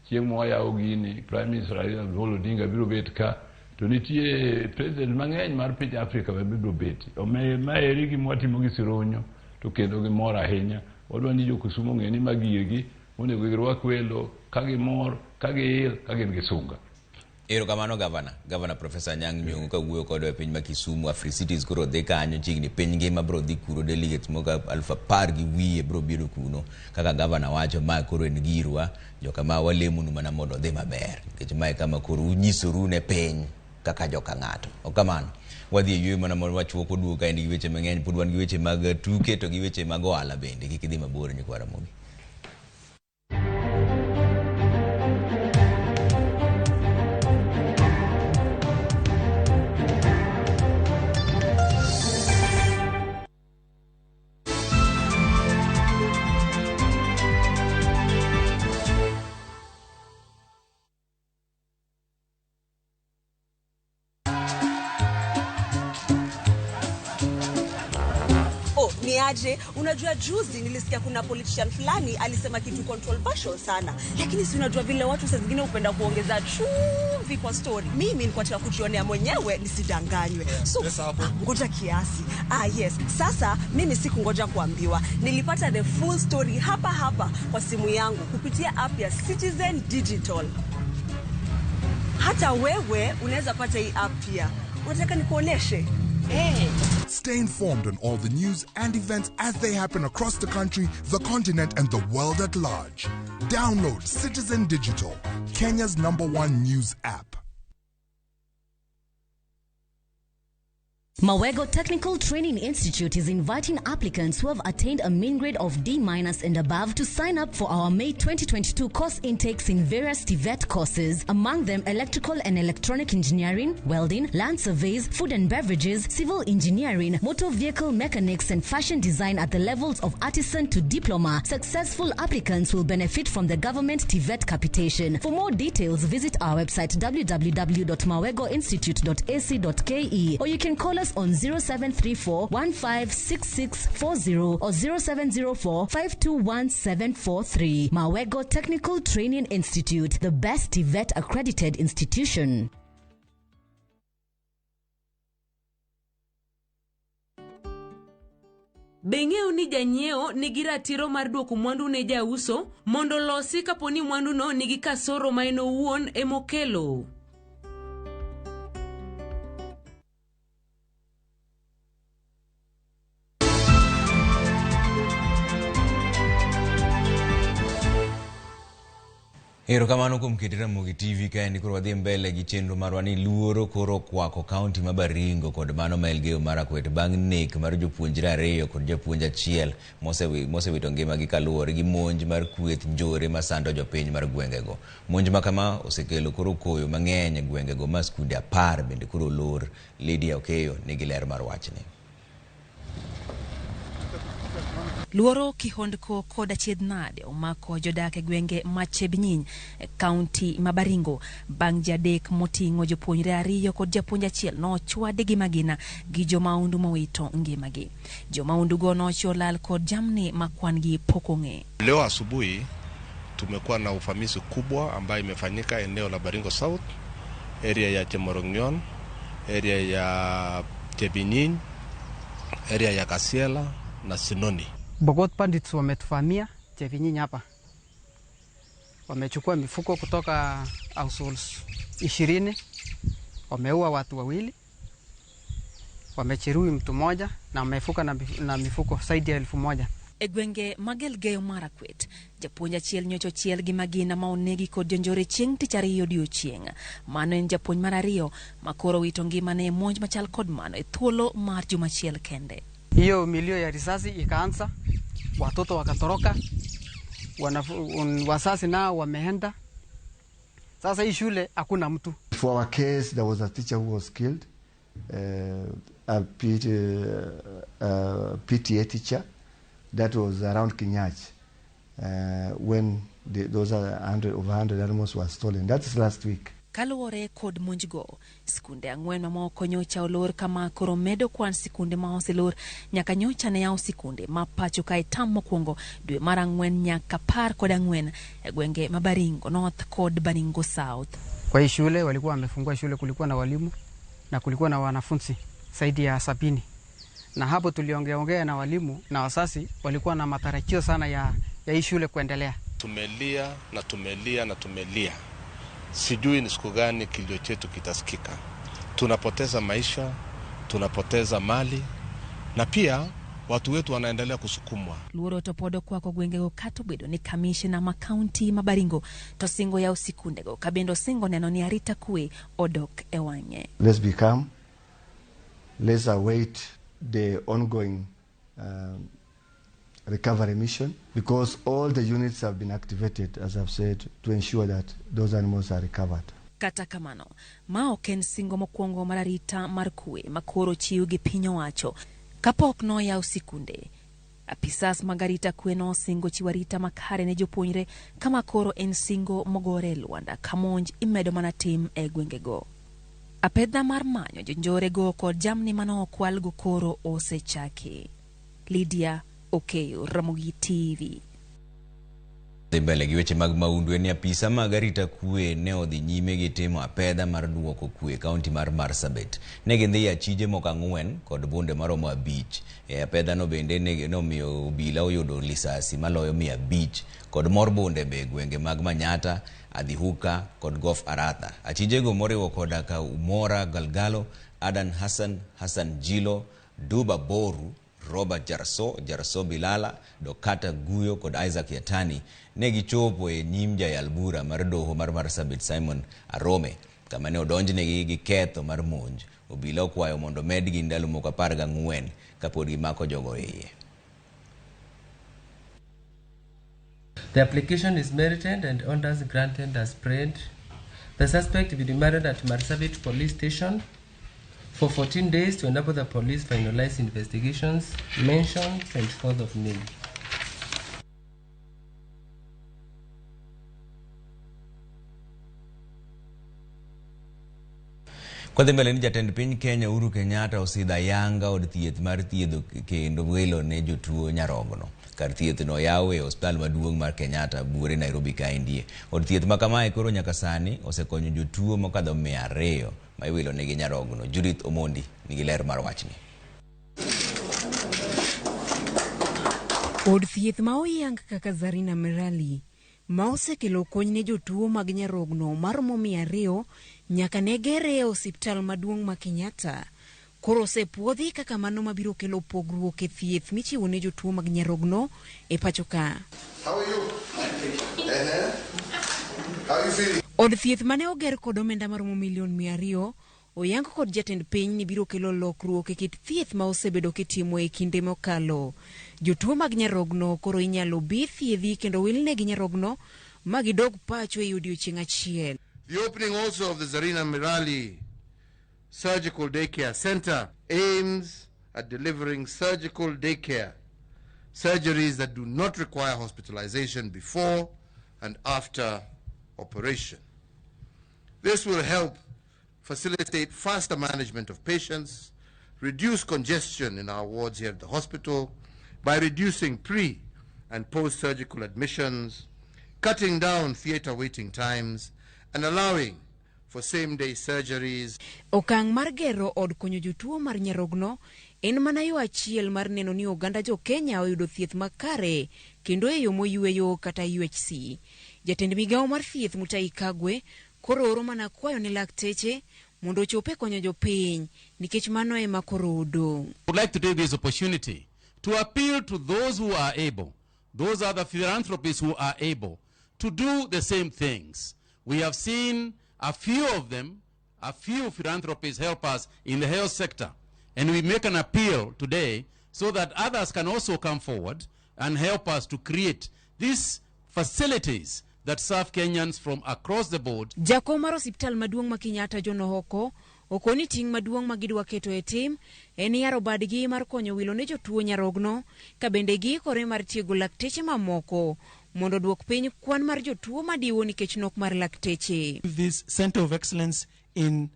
chieng' mwayawo gini Prime Minister Raila Amolo Odinga biro bet ka to nitie president mang'eny mar piny Afrika be biro bet. Omiyo maeri gima watimo gi Sironyo to kendo gimor ahinya. Wadwa ni jo Kisumu ong'e ni ma girgi onego girwak welo ka gimor, ka giil, ka gin gi sunga. Erokamano gavana, gavana Professor Anyang' Nyong'o kawuoyo kodwa e piny ma Kisumu. Africities koro dhi kanyo chiegni piny ngima biro dhi kuro delegates moko 10,000 2,000 biro biro kuno. Kaka gavana wacho ma koro en girwa, joka ma walemonu mana mondo odhi maber. Nikech mae kama koro unyisoru ne piny kaka joka ng'ato. Ok kamano. Wadhi e yueyo mana mondo wachuok oduogo ka en gi weche mang'eny. Pod wan gi weche mag tuke to gi weche mag ohala bende. Kik idhi mabor nyikwa Ramogi. Oh, ni aje? Unajua juzi nilisikia kuna politician fulani alisema kitu controversial sana, lakini si unajua vile watu saa zingine hupenda kuongeza chumvi kwa story. Mimi nilikuwa nataka kujionea mwenyewe nisidanganywe. So ngoja kiasi. Ah, yes. Sasa mimi sikungoja kuambiwa, nilipata the full story hapa hapa kwa simu yangu kupitia app ya Citizen Digital. Hata wewe unaweza pata hii app pia. Unataka nikuoneshe? Hey. Stay informed on all the news and events as they happen across the country, the continent, and the world at large. Download Citizen Digital, Kenya's #1 news app. Mawego Technical Training Institute is inviting applicants who have attained a mean grade of D- and above to sign up for our May 2022 course intakes in various TVET courses, among them electrical and electronic engineering, welding, land surveys, food and beverages, civil engineering, motor vehicle mechanics, and fashion design at the levels of artisan to diploma. Successful applicants will benefit from the government TVET capitation. For more details, visit our website www.mawegoinstitute.ac.ke or you can call us on 0734 156640 or 0704 521743. Mawego Technical Training Institute, the best TVET accredited institution. Be ing'eyo ni janyiewo nigi ratiro mar duoko mwandu ne jauso mondo olosi kapo ni mwanduno nigi kasoro ma en owuon emokelo? Erokamano kuom keti Ramogi TV kaendi koro wadhi mbele gi chenro marwa ni luoro koro okwako kaunti ma Baringo kod mano ma Elgeyo Marakwet bang' nek mar jopuonjre 2 kod japuonj achiel mosewito ngimagi kaluwore gi monj mar kweth njore masando jopiny mar gwengego. Monj ma kama osekelo koro koyo mang'eny e gwengego ma skunde 10 bende koro olor. Lydia Okeyo nigi ler mar wachni. Luoro, kihondko kod achiedh nade omako jodak e gwenge ma Chebnyiny, kaunti ma Baringo, bang' ji 3 moting'o jopuonjre 2 kod japuonj achiel nochwadi gi magina gi jomaundu mowito ngimagi. Jomaundugo nochiwo lal kod jamni ma kwan gi pok ong'e. Leo asubuhi tumekuwa na uvamizi kubwa ambayo imefanyika eneo la Baringo South, area ya Chemorong'yon, area ya Chebnyiny, area ya Kasiela na Sinoni. Bogot bandits wametuvamia Chebnyiny hapa. Wamechukua mifuko kutoka households 20, wameua watu 2, wamejeruhi mtu mmoja na wamefuka na mifuko zaidi ya 1000. E gwenge mag Elgeyo Marakwet, japuonj achiel nyocha ochiel gi magina ma onegi kod jonjore chieng' tich ariyo odiochieng'. Mano en japuonj mar 2 ma koro wito ngimane e monj machal kod mano e thuolo mar juma achiel kende. Hiyo milio ya risasi ikaanza, watoto wakatoroka, wazazi nao wameenda. Sasa hii shule hakuna mtu. For our case, there was a teacher who was killed, a PTA teacher that was around Kinyach when those over 100 animals were stolen. That's last week. Kaluwore kod monjgo, skunde 4 mamoko nyocha olor kama koro medo kwan sikunde ma oselor nyaka nyocha ne yaw sikunde ma pacho kae tam mokwongo dwe mar 4 nyaka 14 e gwenge ma Baringo North kod Baringo South. Kwa hii shule walikuwa wamefungua shule, kulikuwa na walimu na kulikuwa na wanafunzi zaidi ya 70. Na hapo tuliongeongea na walimu na wazazi, walikuwa na matarajio sana ya hii shule kuendelea. Tumelia na tumelia na tumelia. Sijui ni siku gani kilio chetu kitasikika. Tunapoteza maisha, tunapoteza mali na pia watu wetu wanaendelea kusukumwa. Luoro to pod okwako gwengego kata obedo ni kamishna ma kaunti ma Baringo to singo yawo sikundego ka bende osingo neno ni arita kwe odok e wang'e. Let's be calm. Let's await the ongoing recovery mission, because all the units have been activated, as I've said, to ensure that those animals are recovered. Kata kamano, ma ok en singo mokwongo mar arita mar kwe makoro chiw gi piny owacho kapok noyaw sikunde. Apisas mag arita kwe nosingo chiwo arita makare ne jopuonjre kama koro en singo mogore e lwanda ka monj imedo mana tim e gwengego. Apedha mar manyo jonjorego kod jamni mane okwalgo koro osechaki. Lydia Okeyo, Ramogi TV. Dhi mbele gi weche mag mahundu en ni apisa mag arita kwe ne odhi nyime gi timo apedha mar duoko kwe e kaunti mar Marsabit. Ne gidhi e achije moko 4 kod bunde maromo 5. E apedha no bende ne nomiyo obila oyudo lisasi maloyo 500 kod mor bunde be e gwenge mag Manyata, Adhihuka kod Gof Aratha. Achijego moriwo koda ka Umora Galgalo, Adan Hassan, Hassan Jilo, Duba Boru, Robert Jarso, Jarso Bilala, Dokata Guyo kod Isaac Yatani ne gichopo e nyim jayal bura mar doho mar Marsabit Simon Arome kama ne odonjnegi gi ketho mar monj. Obila okwayo mondo medgi ndalo moko 14 kapod gimako jogo iye. The application is merited and orders granted as prayed. The suspect will be remanded at Marsabit Police Station for 14 days to enable the police finalize investigations mentioned 24th of May. Kwadhi mbele ni jatend piny Kenya Uhuru Kenyatta osidho ayanga od thieth mar thiedho kendo welo ne jotuo nyarogno. Kar thieth no oyaw e osiptal maduong' mar Kenyatta buore Nairobi kaendie. Od thieth ma kamae koro nyaka sani osekonyo jotuo mokadho 200 ma iwilo negi nyarogno. Judith Omondi nigi ler mar wachni. Od thieth ma oyang kaka Zarina Merali ma osekelo kony ne jotuo mag nyarogno maromo 200 nyaka ne gere e osiptal maduong' ma Kenyatta. Koro osepuodhi kaka mano mabiro kelo pogruok e thieth michiwo ne jotuo mag nyarogno e pacho ka. How are you? How are you feeling? Od thieth mane oger kod omenda maromo milion 200 oyang kod jatend piny ni biro kelo lokruok e kit thieth ma osebedo kitimo e kinde mokalo. Jotuo mag nyarogno koro inyalo bi thiedhi kendo wilnegi nyarogno ma gidog pacho e odiochieng' achiel. The opening also of the Zarina Merali Surgical Daycare Center aims at delivering surgical daycare, surgeries that do not require hospitalization before and after operation. This will help facilitate faster management of patients, reduce congestion in our wards here at the hospital by reducing pre- and post-surgical admissions, cutting down theater waiting times, and allowing for same-day surgeries. Okang' mar gero od konyo jotuo mar nyarogno en mana yo achiel mar neno ni oganda jo Kenya oyudo thieth makare kendo e yo moyweyo kata UHC. Jatend migawo mar thieth Mutahi Kagwe koro oro mana kwayo ne lakteche mondo ochope konyo jopiny nikech mano ema koro odong'. I would like to take this opportunity to appeal to those who are able, those other philanthropists who are able to do the same things. We have seen a few of them, a few philanthropists help us in the health sector. And we make an appeal today so that others can also come forward and help us to create these facilities that serve Kenyans from across the board. Jakom mar osiptal maduong' ma Kenyatta John Ohoko okoni ting' maduong' ma gidwa keto e tim en yaro badgi mar konyo wilo ne jotuo nyarogno ka bende giikore mar tiego lakteche mamoko mondo duok piny kwan mar jotuo madiwo nikech nok mar lakteche. This center of excellence in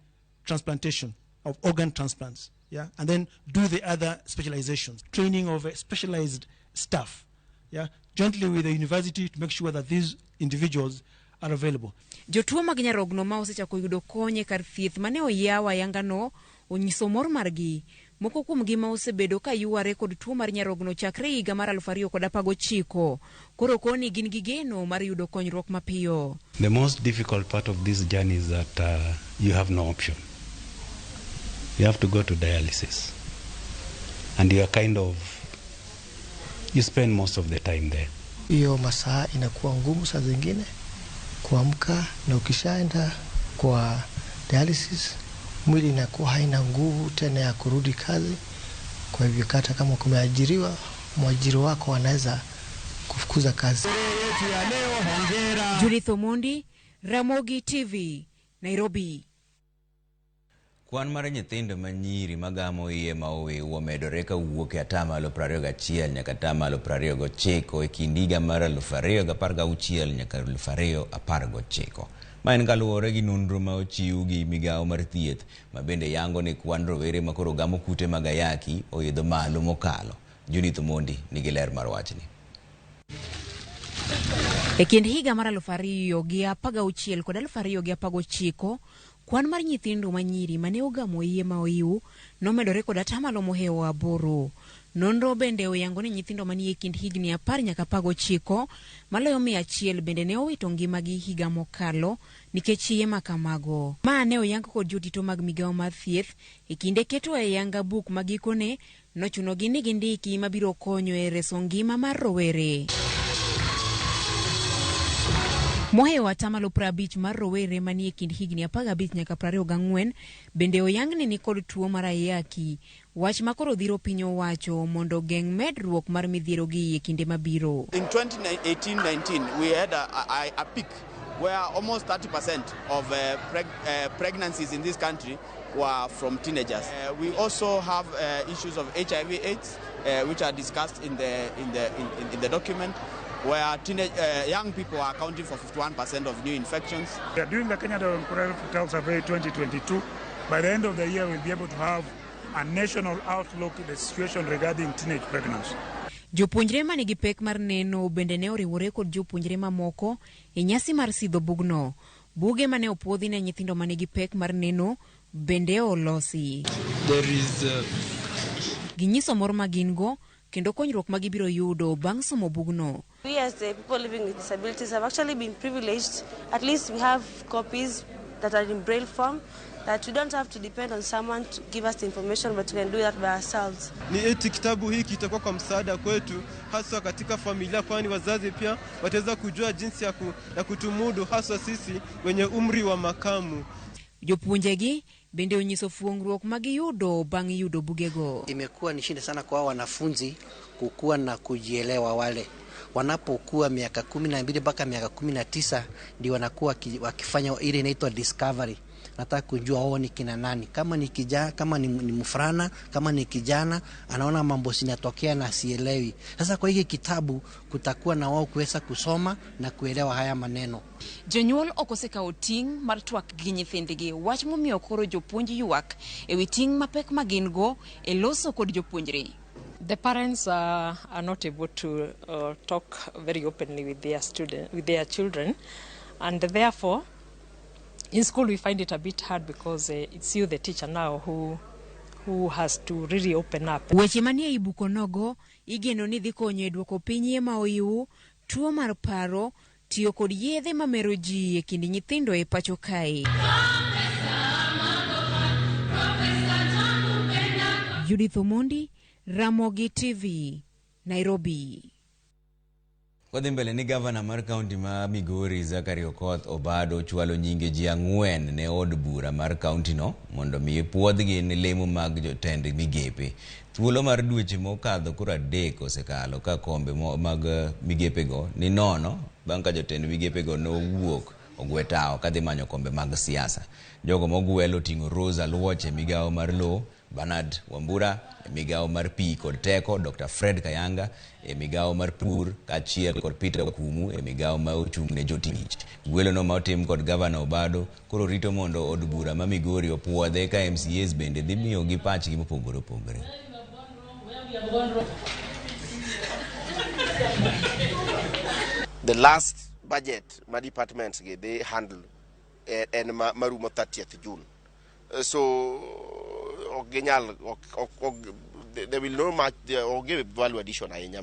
transplantation of organ transplants, yeah, and then do the other specializations, training of specialized staff, yeah, jointly with the university to make sure that these individuals are available. Jotuo mag nyarogno ma osechako yudo kony e kar thieth mane oyaw ayangano onyiso mor margi. Moko kuomgi ma osebedo ka yware kod tuo mar nyarogno chakre higa mar 2019 koro koni gin gi geno mar yudo konyruok mapiyo. The most difficult part of this journey is that you have no option. You have to go to dialysis. And you are kind of, you spend most of the time there. Hiyo masaa inakuwa ngumu saa zingine kuamka, na ukishaenda kwa dialysis Mwili inakuwa haina nguvu tena ya kurudi kazi. Kwa hivyo hata kama kumeajiriwa, mwajiri wako anaweza kufukuza kazi. Judith Omondi, Ramogi TV, Nairobi. Kwan mar nyithindo ma nyiri magamo iye ma owiw omedore kawuok e atamalo 21 nyaka atamalo 29 e kind higa mar 2016 nyaka 2019. Ma en kaluwore gi nonro ma ochiw gi migawo mar thieth ma bende yango ni kwan rowere ma koro gamo kute mag ayaki oidho malo mokalo. Judith Omondi nigi ler mar wachni. E kind higa mar 2016 kod 2019, kwan mar nyithindo ma nyiri mane ogamo iye ma oiw nomedore kod atamalo mohewo 8. Nonro bende oyango ni nyithindo manie kind higni 10 nyaka 19 maloyo 100 bende ne owito ngimagi higa mokalo nikech iye ma kamago. Ma ne oyang kod jotito mag migawo mar thieth e kinde keto e yanga buk ma gikone nochunogi ni gindiki mabiro konyo e reso ngima mar rowere. Mohewo atamalo 50 mar rowere manie kind higni 15 nyaka 24 bende oyang ni nikod tuo mar ayaki, wach ma koro dhiro piny owacho mondo geng' medruok mar midhiero gi e kinde mabiro. In 2018-19 we had a peak where almost 30% of pregnancies in this country were from teenagers. We also have issues of HIV/AIDS, which are discussed in the document, where young people are accounting for 51% of new infections. We are doing the Kenya Demographic Health Survey 2022. By the end of the year, we'll be able to have a national outlook at the situation regarding teenage pregnancy. Jopuonjre manigi pek mar neno bende ne oriwore kod jopuonjre mamoko e nyasi mar sidho bugno. Buge mane opuodhi ne nyithindo manigi pek mar neno bende olosi. There is, Ginyiso mor ma gin go kendo konyruok ma gibiro yudo bang' somo bugno. We as the people living with disabilities have actually been privileged. At least we have copies that are in braille form, that we don't have to depend on someone to give us the information, but we can do that by ourselves. Ni eti kitabu hiki kitakuwa kwa msaada kwetu, haswa katika familia, kwani wazazi pia wataweza kujua jinsi ya kutumudu, haswa sisi wenye umri wa makamu. Jopuonjegi bende onyiso fuongruok ma giyudo bang' yudo bugego. Imekuwa ni shida sana kwa wanafunzi kukua na kujielewa. Wale wanapokuwa miaka 12 mpaka miaka 19 ndio wanakuwa wakifanya ile inaitwa discovery. Nataka kujua wao ni kina nani, kama ni kijana, kama ni mfulana, kama ni kijana, anaona mambo sinatokea na sielewi. Sasa kwa hiki kitabu kutakuwa na wao kuweza kusoma na kuelewa haya maneno. Jonyuol ok osekawo ting' mar twak gi nyithindgi, wach momiyo koro jopuonj ywak ewi ting' mapek ma gin go e loso kod jopuonjre. The parents are not able to talk very openly with their with their children, and therefore in school we find it a bit hard because it's you, the teacher now, who has to really open up. Weche manie ei buko nogo igeno ni dhi konyo e duoko piny iye ma oiw, tuo mar paro, tiyo kod yedhe mamero ji e kind nyithindo e pacho kae. Judith Omondi, Ramogi TV, Nairobi. Wadhi mbele ni gavana mar kaunti ma Migori Zachary Okoth Obado chwalo nyinge ji 4 ne od bura mar kaunti no mondo mi puodhgi ne lemo mag jotend migepe. Thuolo mar dweche mokadho koro 3 osekalo ka kombe mag migepego ni nono bang' ka jotend migepego nowuok ogwe tawo kadhi manyo kombe mag siasa. Jogo mogwel oting'o Rose Aluoch e migawo mar lowo, Bernard Wambura e migawo mar pi kod teko, Dr. Fred Kayanga e migawo mar pur kaachiel kod Peter Kumu e migawo ma ochung' ne jotich. Gwelo no ma otim kod gavana Obado koro rito mondo od bura ma Migori opuodhe ka MCAs bende dhi miyogi pachgi mopogore opogore. The last budget ma departments gi they handle en marumo 30th June. So ginyal there will no much or give value addition ahinya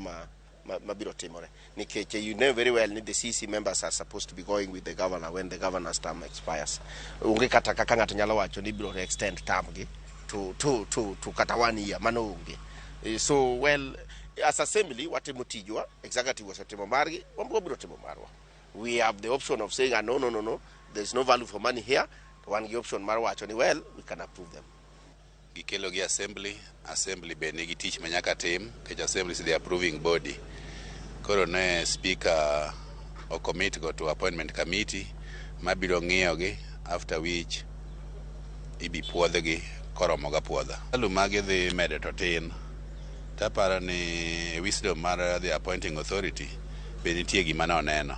mabiro timore nikech you know very well ni the CC members are supposed to be going with the governor when the governor's term expires. Onge kata kaka ng'ato nyalo wacho ni biro extend term gi to kata 1 year, mano onge. So well, as assembly watimo tijwa, executive osetimo margi, wabiro timo marwa. We have the option of saying no, there's no value for money here. To wan gi option mar wacho ni well, we can approve them. Gikelo gi assembly, assembly be nigi tich ma nyaka tim, nikech assembly is the approving body. Koro ne speaker o commit go to appointment committee mabiro ng'iyogi, after which ibi puodhgi koromo ga puodha. Value ma gidhi medo to tin. Taparo ni wisdom mar the appointing authority be nitie gima noneno.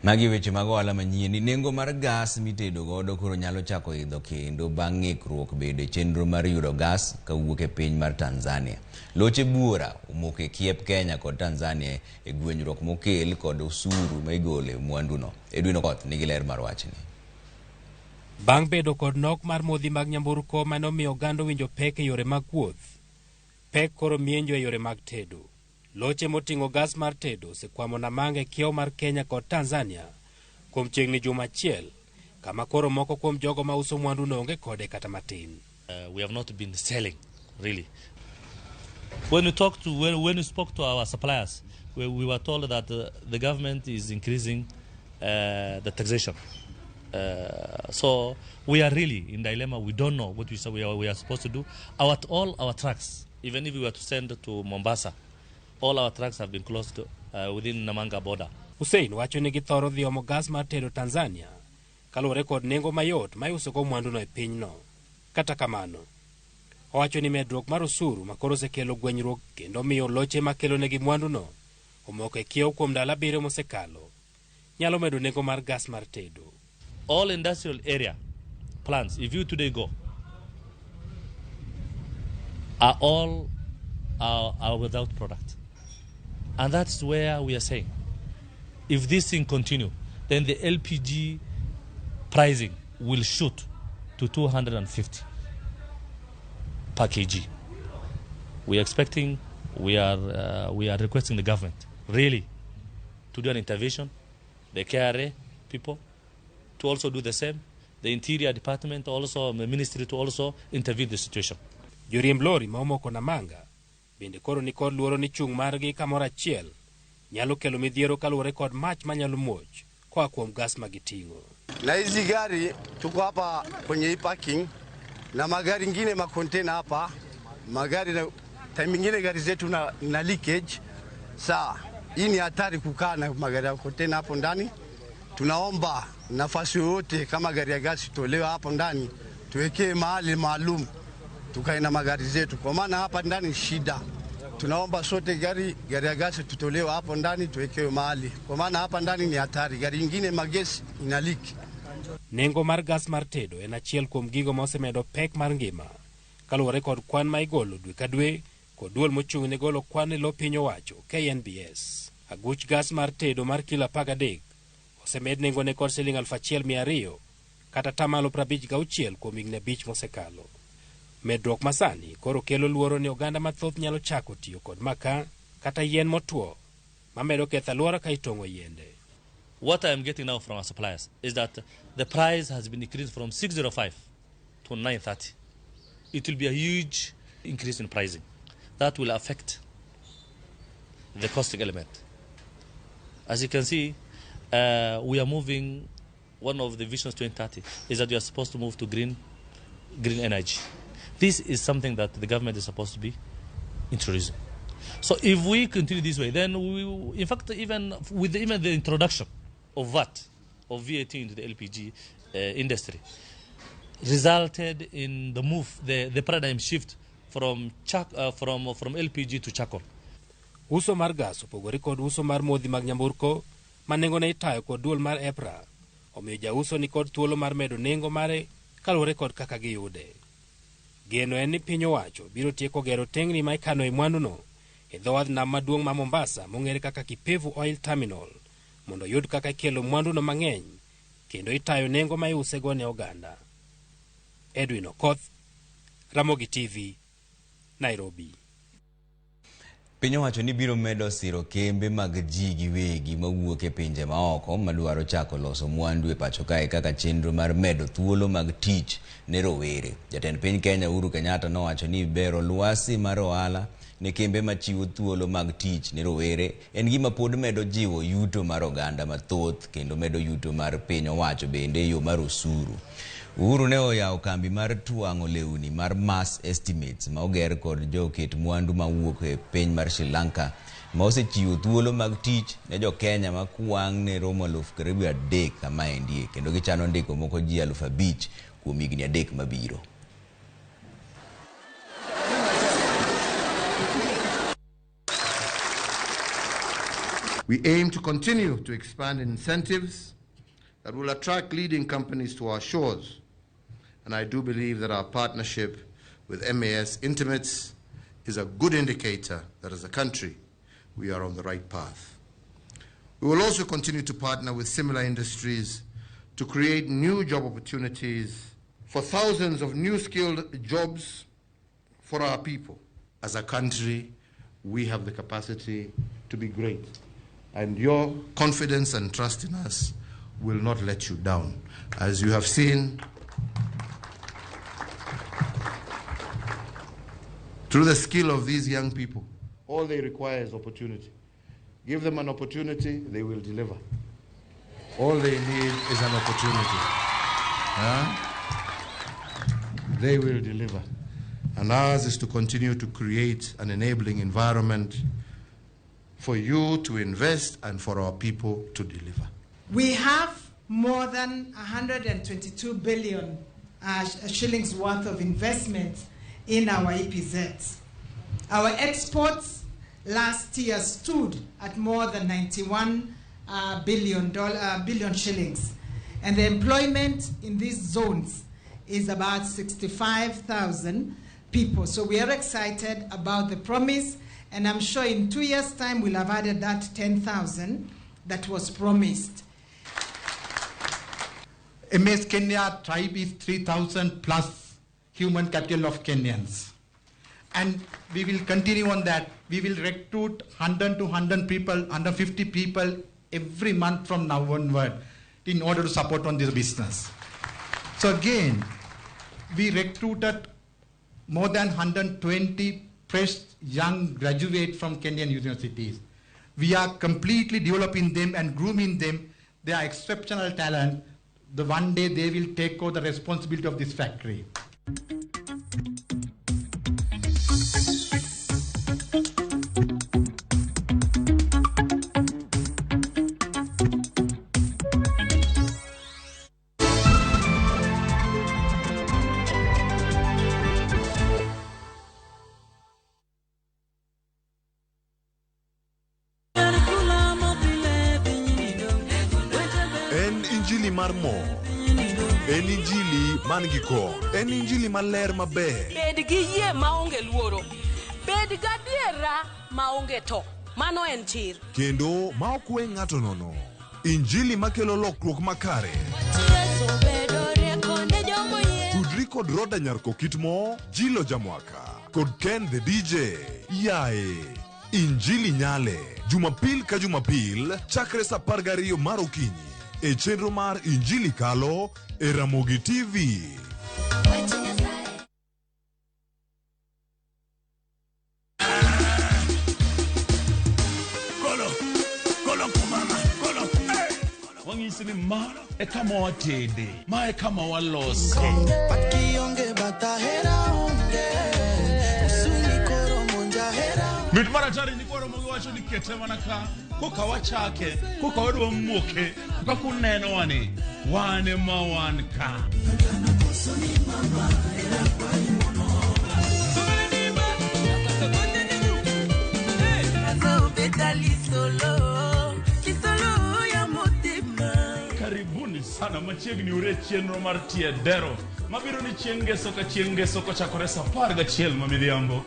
Magi weche mag ohala manyien. Nengo mar gas mitedo godo koro nyalo chako idho kendo bang' ng'ikruok bedo e chenro mar yudo gas kawuok e piny mar Tanzania. Loche buora omoko e kiep Kenya kod Tanzania e gwenyruok mokel kod osuru ma igolo e mwanduno. Edwin Okoth nigi ler mar wachni. Bang' bedo kod nok mar modhi mag nyamburko mane omiyo oganda owinjo pek e yore mag wuoth, pek koro mienjo e yore mag tedo. Loche moting'o gas mar tedo osekwamo Namanga e kiewo mar Kenya kod Tanzania kuom chiegni juma achiel, kama koro moko kuom jogo mauso mwanduno onge kode kata matin. We have not been selling, really. When we talked to, when we spoke to our suppliers, we were told that the government is increasing the taxation. So we are really in dilemma. We don't know what we are supposed to do. All our trucks, even if we were to send to Mombasa, all our trucks have been closed within Namanga border. Hussein wacho ni githoro dhi omo gas mar tedo Tanzania kaluwore kod nengo mayot ma iusogo mwanduno e pinyno. Kata kamano, owacho ni medruok mar osuru ma koro osekelo gwenyruok kendo miyo loche makelonegi mwanduno omoko e kiewo kuom ndalo 7 mosekalo nyalo medo nengo mar gas mar tedo. All industrial area plants, if you today go, are all are without product. And that's where we are saying, if this thing continue, then the LPG pricing will shoot to 250 per kg. We are expecting, we are requesting the government really to do an intervention, the KRA people to also do the same, the Interior Department also, the ministry to also intervene the situation. Joriemb lori ma omoko Namanga bende koro ni kod luoro ni chung' margi kamoro achiel nyalo kelo midhiero kaluwore kod mach manyalo muoch koa kuom gas ma giting'o. Na hizi gari tuko hapa kwenye hii parking na magari ngine makontena hapa, magari na time nyingine gari zetu na leakage. Saa hii ni hatari kukaa na magari ya kontena hapo ndani. Tunaomba nafasi yoyote kama gari ya gasi tolewe hapo ndani, tuwekee mahali maalum tukae na magari zetu, kwa maana hapa ndani shida. Tunaomba sote gari ya gasi tutolewe hapo ndani, tuwekewe mahali, kwa maana hapa ndani ni hatari, gari nyingine magesi ina leak. Nengo mar gas mar tedo en achiel kuom gigo ma osemedo pek mar ngima kaluwore kod kwan ma igolo dwe ka dwe kod duol mochung' ne golo kwan e lo piny owacho KNBS. Aguch gas mar tedo mar kilo 13 osemed nengone kod siling 1200 kata 56% kuom higni 5 mosekalo. Medruok masani koro kelo luoro ni oganda mathoth nyalo chako tiyo kod makaa kata yien motwo mamedo ketho alwora ka itong'o yiende. What I am getting now from our suppliers is that the price has been increased from 605 to 930. It will be a huge increase in pricing. That will affect the costing element. As you can see, we are moving, one of the visions 2030 is that we are supposed to move to green energy. This is something that the government is supposed to be introducing. So if we continue this way, then we, in fact, even with the introduction of VAT, of VAT into the LPG industry, resulted in the move, the paradigm shift from LPG to charcoal. Uso mar gas opogore kod uso mar modhi mag nyamburko ma nengone itayo kod duol mar EPRA, omiyo jauso ni kod thuolo mar medo nengo mare kaluwore kod kaka giyude. Geno en ni piny owacho biro tieko gero tengni ma ikano e mwanduno e dho wadh nam maduong' ma Mombasa mong'ere kaka Kipevu Oil Terminal mondo oyud kaka ikelo mwanduno mang'eny kendo itayo nengo ma iusego ne oganda. Edwin Okoth, Ramogi TV, Nairobi. Piny owacho ni biro medo siro kembe mag ji giwegi mawuok e pinje maoko madwaro chako loso mwandu e pacho kae kaka chenro mar medo thuolo mag tich ne rowere. Jatend piny Kenya Uhuru Kenyatta nowacho ni bero lwasi mar ohala ne kembe machiwo thuolo mag tich ne rowere en gima pod medo jiwo yuto mar oganda mathoth kendo medo yuto mar piny owacho bende e yo mar osuru. Uhuru ne oyawo kambi mar twang'o lewni mar Mass Estimates ma oger kod joket mwandu mawuok e piny mar Sri Lanka ma osechiwo thuolo mag tich ne jo-Kenya ma kwang' ne romo 30,000 kamaendie kendo gichano ndiko moko ji 5,000 kuom higni 3 mabiro. We aim to continue to expand incentives that will attract leading companies to our shores. And I do believe that our partnership with MAS Intimates is a good indicator that as a country, we are on the right path. We will also continue to partner with similar industries to create new job opportunities for thousands of new skilled jobs for our people. As a country, we have the capacity to be great. And your confidence and trust in us will not let you down. As you have seen, through the skill of these young people, all they require is opportunity. Give them an opportunity, they will deliver. All they need is an opportunity. Huh? They will deliver. And ours is to continue to create an enabling environment for you to invest and for our people to deliver. We have more than 122 billion shillings worth of investment in our EPZs. Our exports last year stood at more than 91 billion shillings. And the employment in these zones is about 65,000 people. So we are excited about the promise, and I'm sure in 2 years' time we'll have added that 10,000 that was promised. MAS Kenya tribe is 3,000 plus human capital of Kenyans. And we will continue on that. We will recruit 100 to 100 people, 150 people every month from now onward in order to support on this business. So again, we recruited more than 120 fresh young graduates from Kenyan universities. We are completely developing them and grooming them. They are exceptional talent. The one day they will take over the responsibility of this factory. En injili mar mor. En injili man gi kor. En injili maler maber. Bed gi yie maonge luoro. Bed gadiera maonge to. Mano en chir. Kendo ma ok we ng'ato nono. Injili makelo lokruok makare. Tudri kod Roda Nyarko Kitmo, Jilo Jamwaka, kod Ken the DJ. Yae. Injili Nyale. Jumapil ka Jumapil, chakre sa 12 mar okinyi. E chenro mar Injili Kalo e Ramogi TV. Wang'isi ni ma e kama watede, ma e kama walose. Mit mar atari ni kwaro mogi wacho ni kete mana ka, koka wachake, koka wadwa muoke, kaka uneno wani, wan ema wan ka. Karibuni sana machiegni ure chenro mar tie dero mabiro ni chieng' ngeso ka chieng' ngeso kochakore sa 11 ma midhiambo.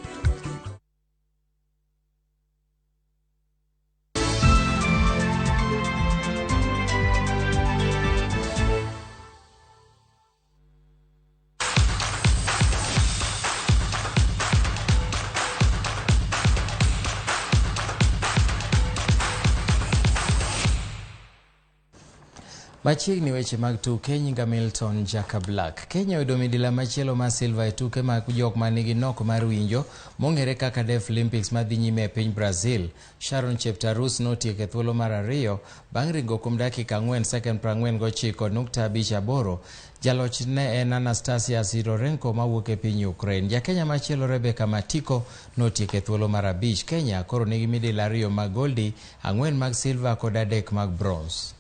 Machiegni weche mag tuke, nyinga Milton Jaka Black. Kenya oyudo midila machielo mar silver e tuke mag jok manigi nok mar winjo mong'ere kaka Deaf Olympics madhi nyime e piny Brazil. Sharon Cheptarus notieko e thuolo mar 2 bang' ringo kuom dakika 4 sekond 49.58. Jaloch ne en Anastasia Sidorenko mawuok e piny Ukraine. Jakenya machielo Rebecca Matiko notieko e thuolo mar 5. Kenya koro nigi midila 2 mag goldi, 4 mag silver kod 3 mag bronze.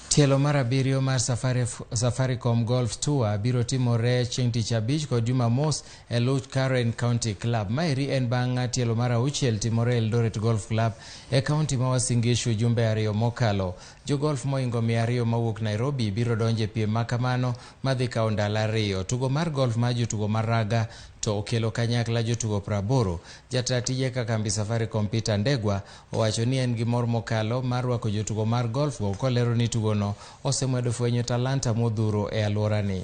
Tielo mar 7 mar Safaricom Golf Tour biro timore chieng' tich abich kod Jumamos e Luch Karen County Club. Maeri en bang' tielo mar 6 timore Eldoret Golf Club e kaunti ma Uasin Gishu jumbe 2 mokalo. Jogolf moingo 200 mawuok Nairobi biro donjo e piem makamano madhi kawo ndalo 2. Tugo mar golf mar jotugo mar raga to okelo kanyakla jotugo 80. Jata tije ka kambi Safaricom Peter Ndegwa owacho ni en gi mor mokalo mar rwako jotugo mar golf go kolero ni tugono osemedo fwenyo talanta modhuro e alworani.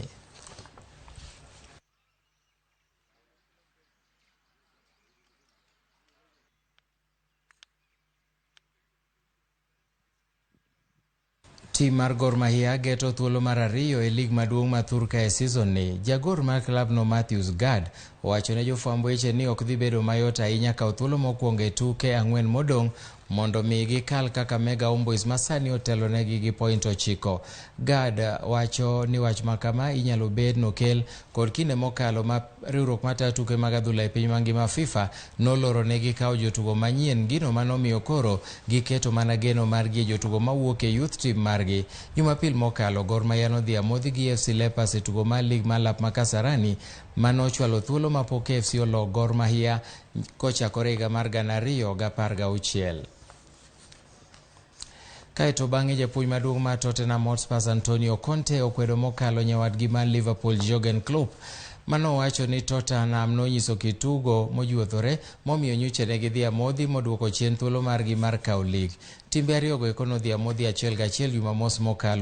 Tim mar Gor Mahia geto thuolo mar 2 e lig maduong' ma thurka e season ni. Jagor mar klabno Matthews Gard owacho ne jofwamb weche ni ok dhi bedo mayot ahinya kawo thuolo mokwongo e tuke 4 modong' mondo mi gikal kaka Mega Homeboys ma sani otelonegi gi point 9. Gard wacho ni wach makama inyalo bed nokel kod kinde mokalo ma riwruok matayo tuke mag adhula e piny mangima FIFA noloro negi kawo jotugo manyien, gino manomiyo koro giketo mana geno margi e jotugo mawuok e youth team margi. Jumapil mokalo Gor Mahia nodhi amodhi gi FC Leopards e tugo mar lig mar lap ma Kasarani manochwalo thuolo mapok AFC olo Gor Mahia kochakore higa mar 2016. Kaeto bang'e japuonj maduong' mar Tottenham Hotspur Antonio Conte okwedo mokalo nyawadgi mar Liverpool Jurgen Klopp manowacho ni Tottenham nonyiso kitugo mojuothore momiyo nyocha ne gidhi amodhi moduoko chien thuolo margi mar kawo lig. Timbe ariyogo eko nodhi amodhi 1-1 Jumamos mokalo.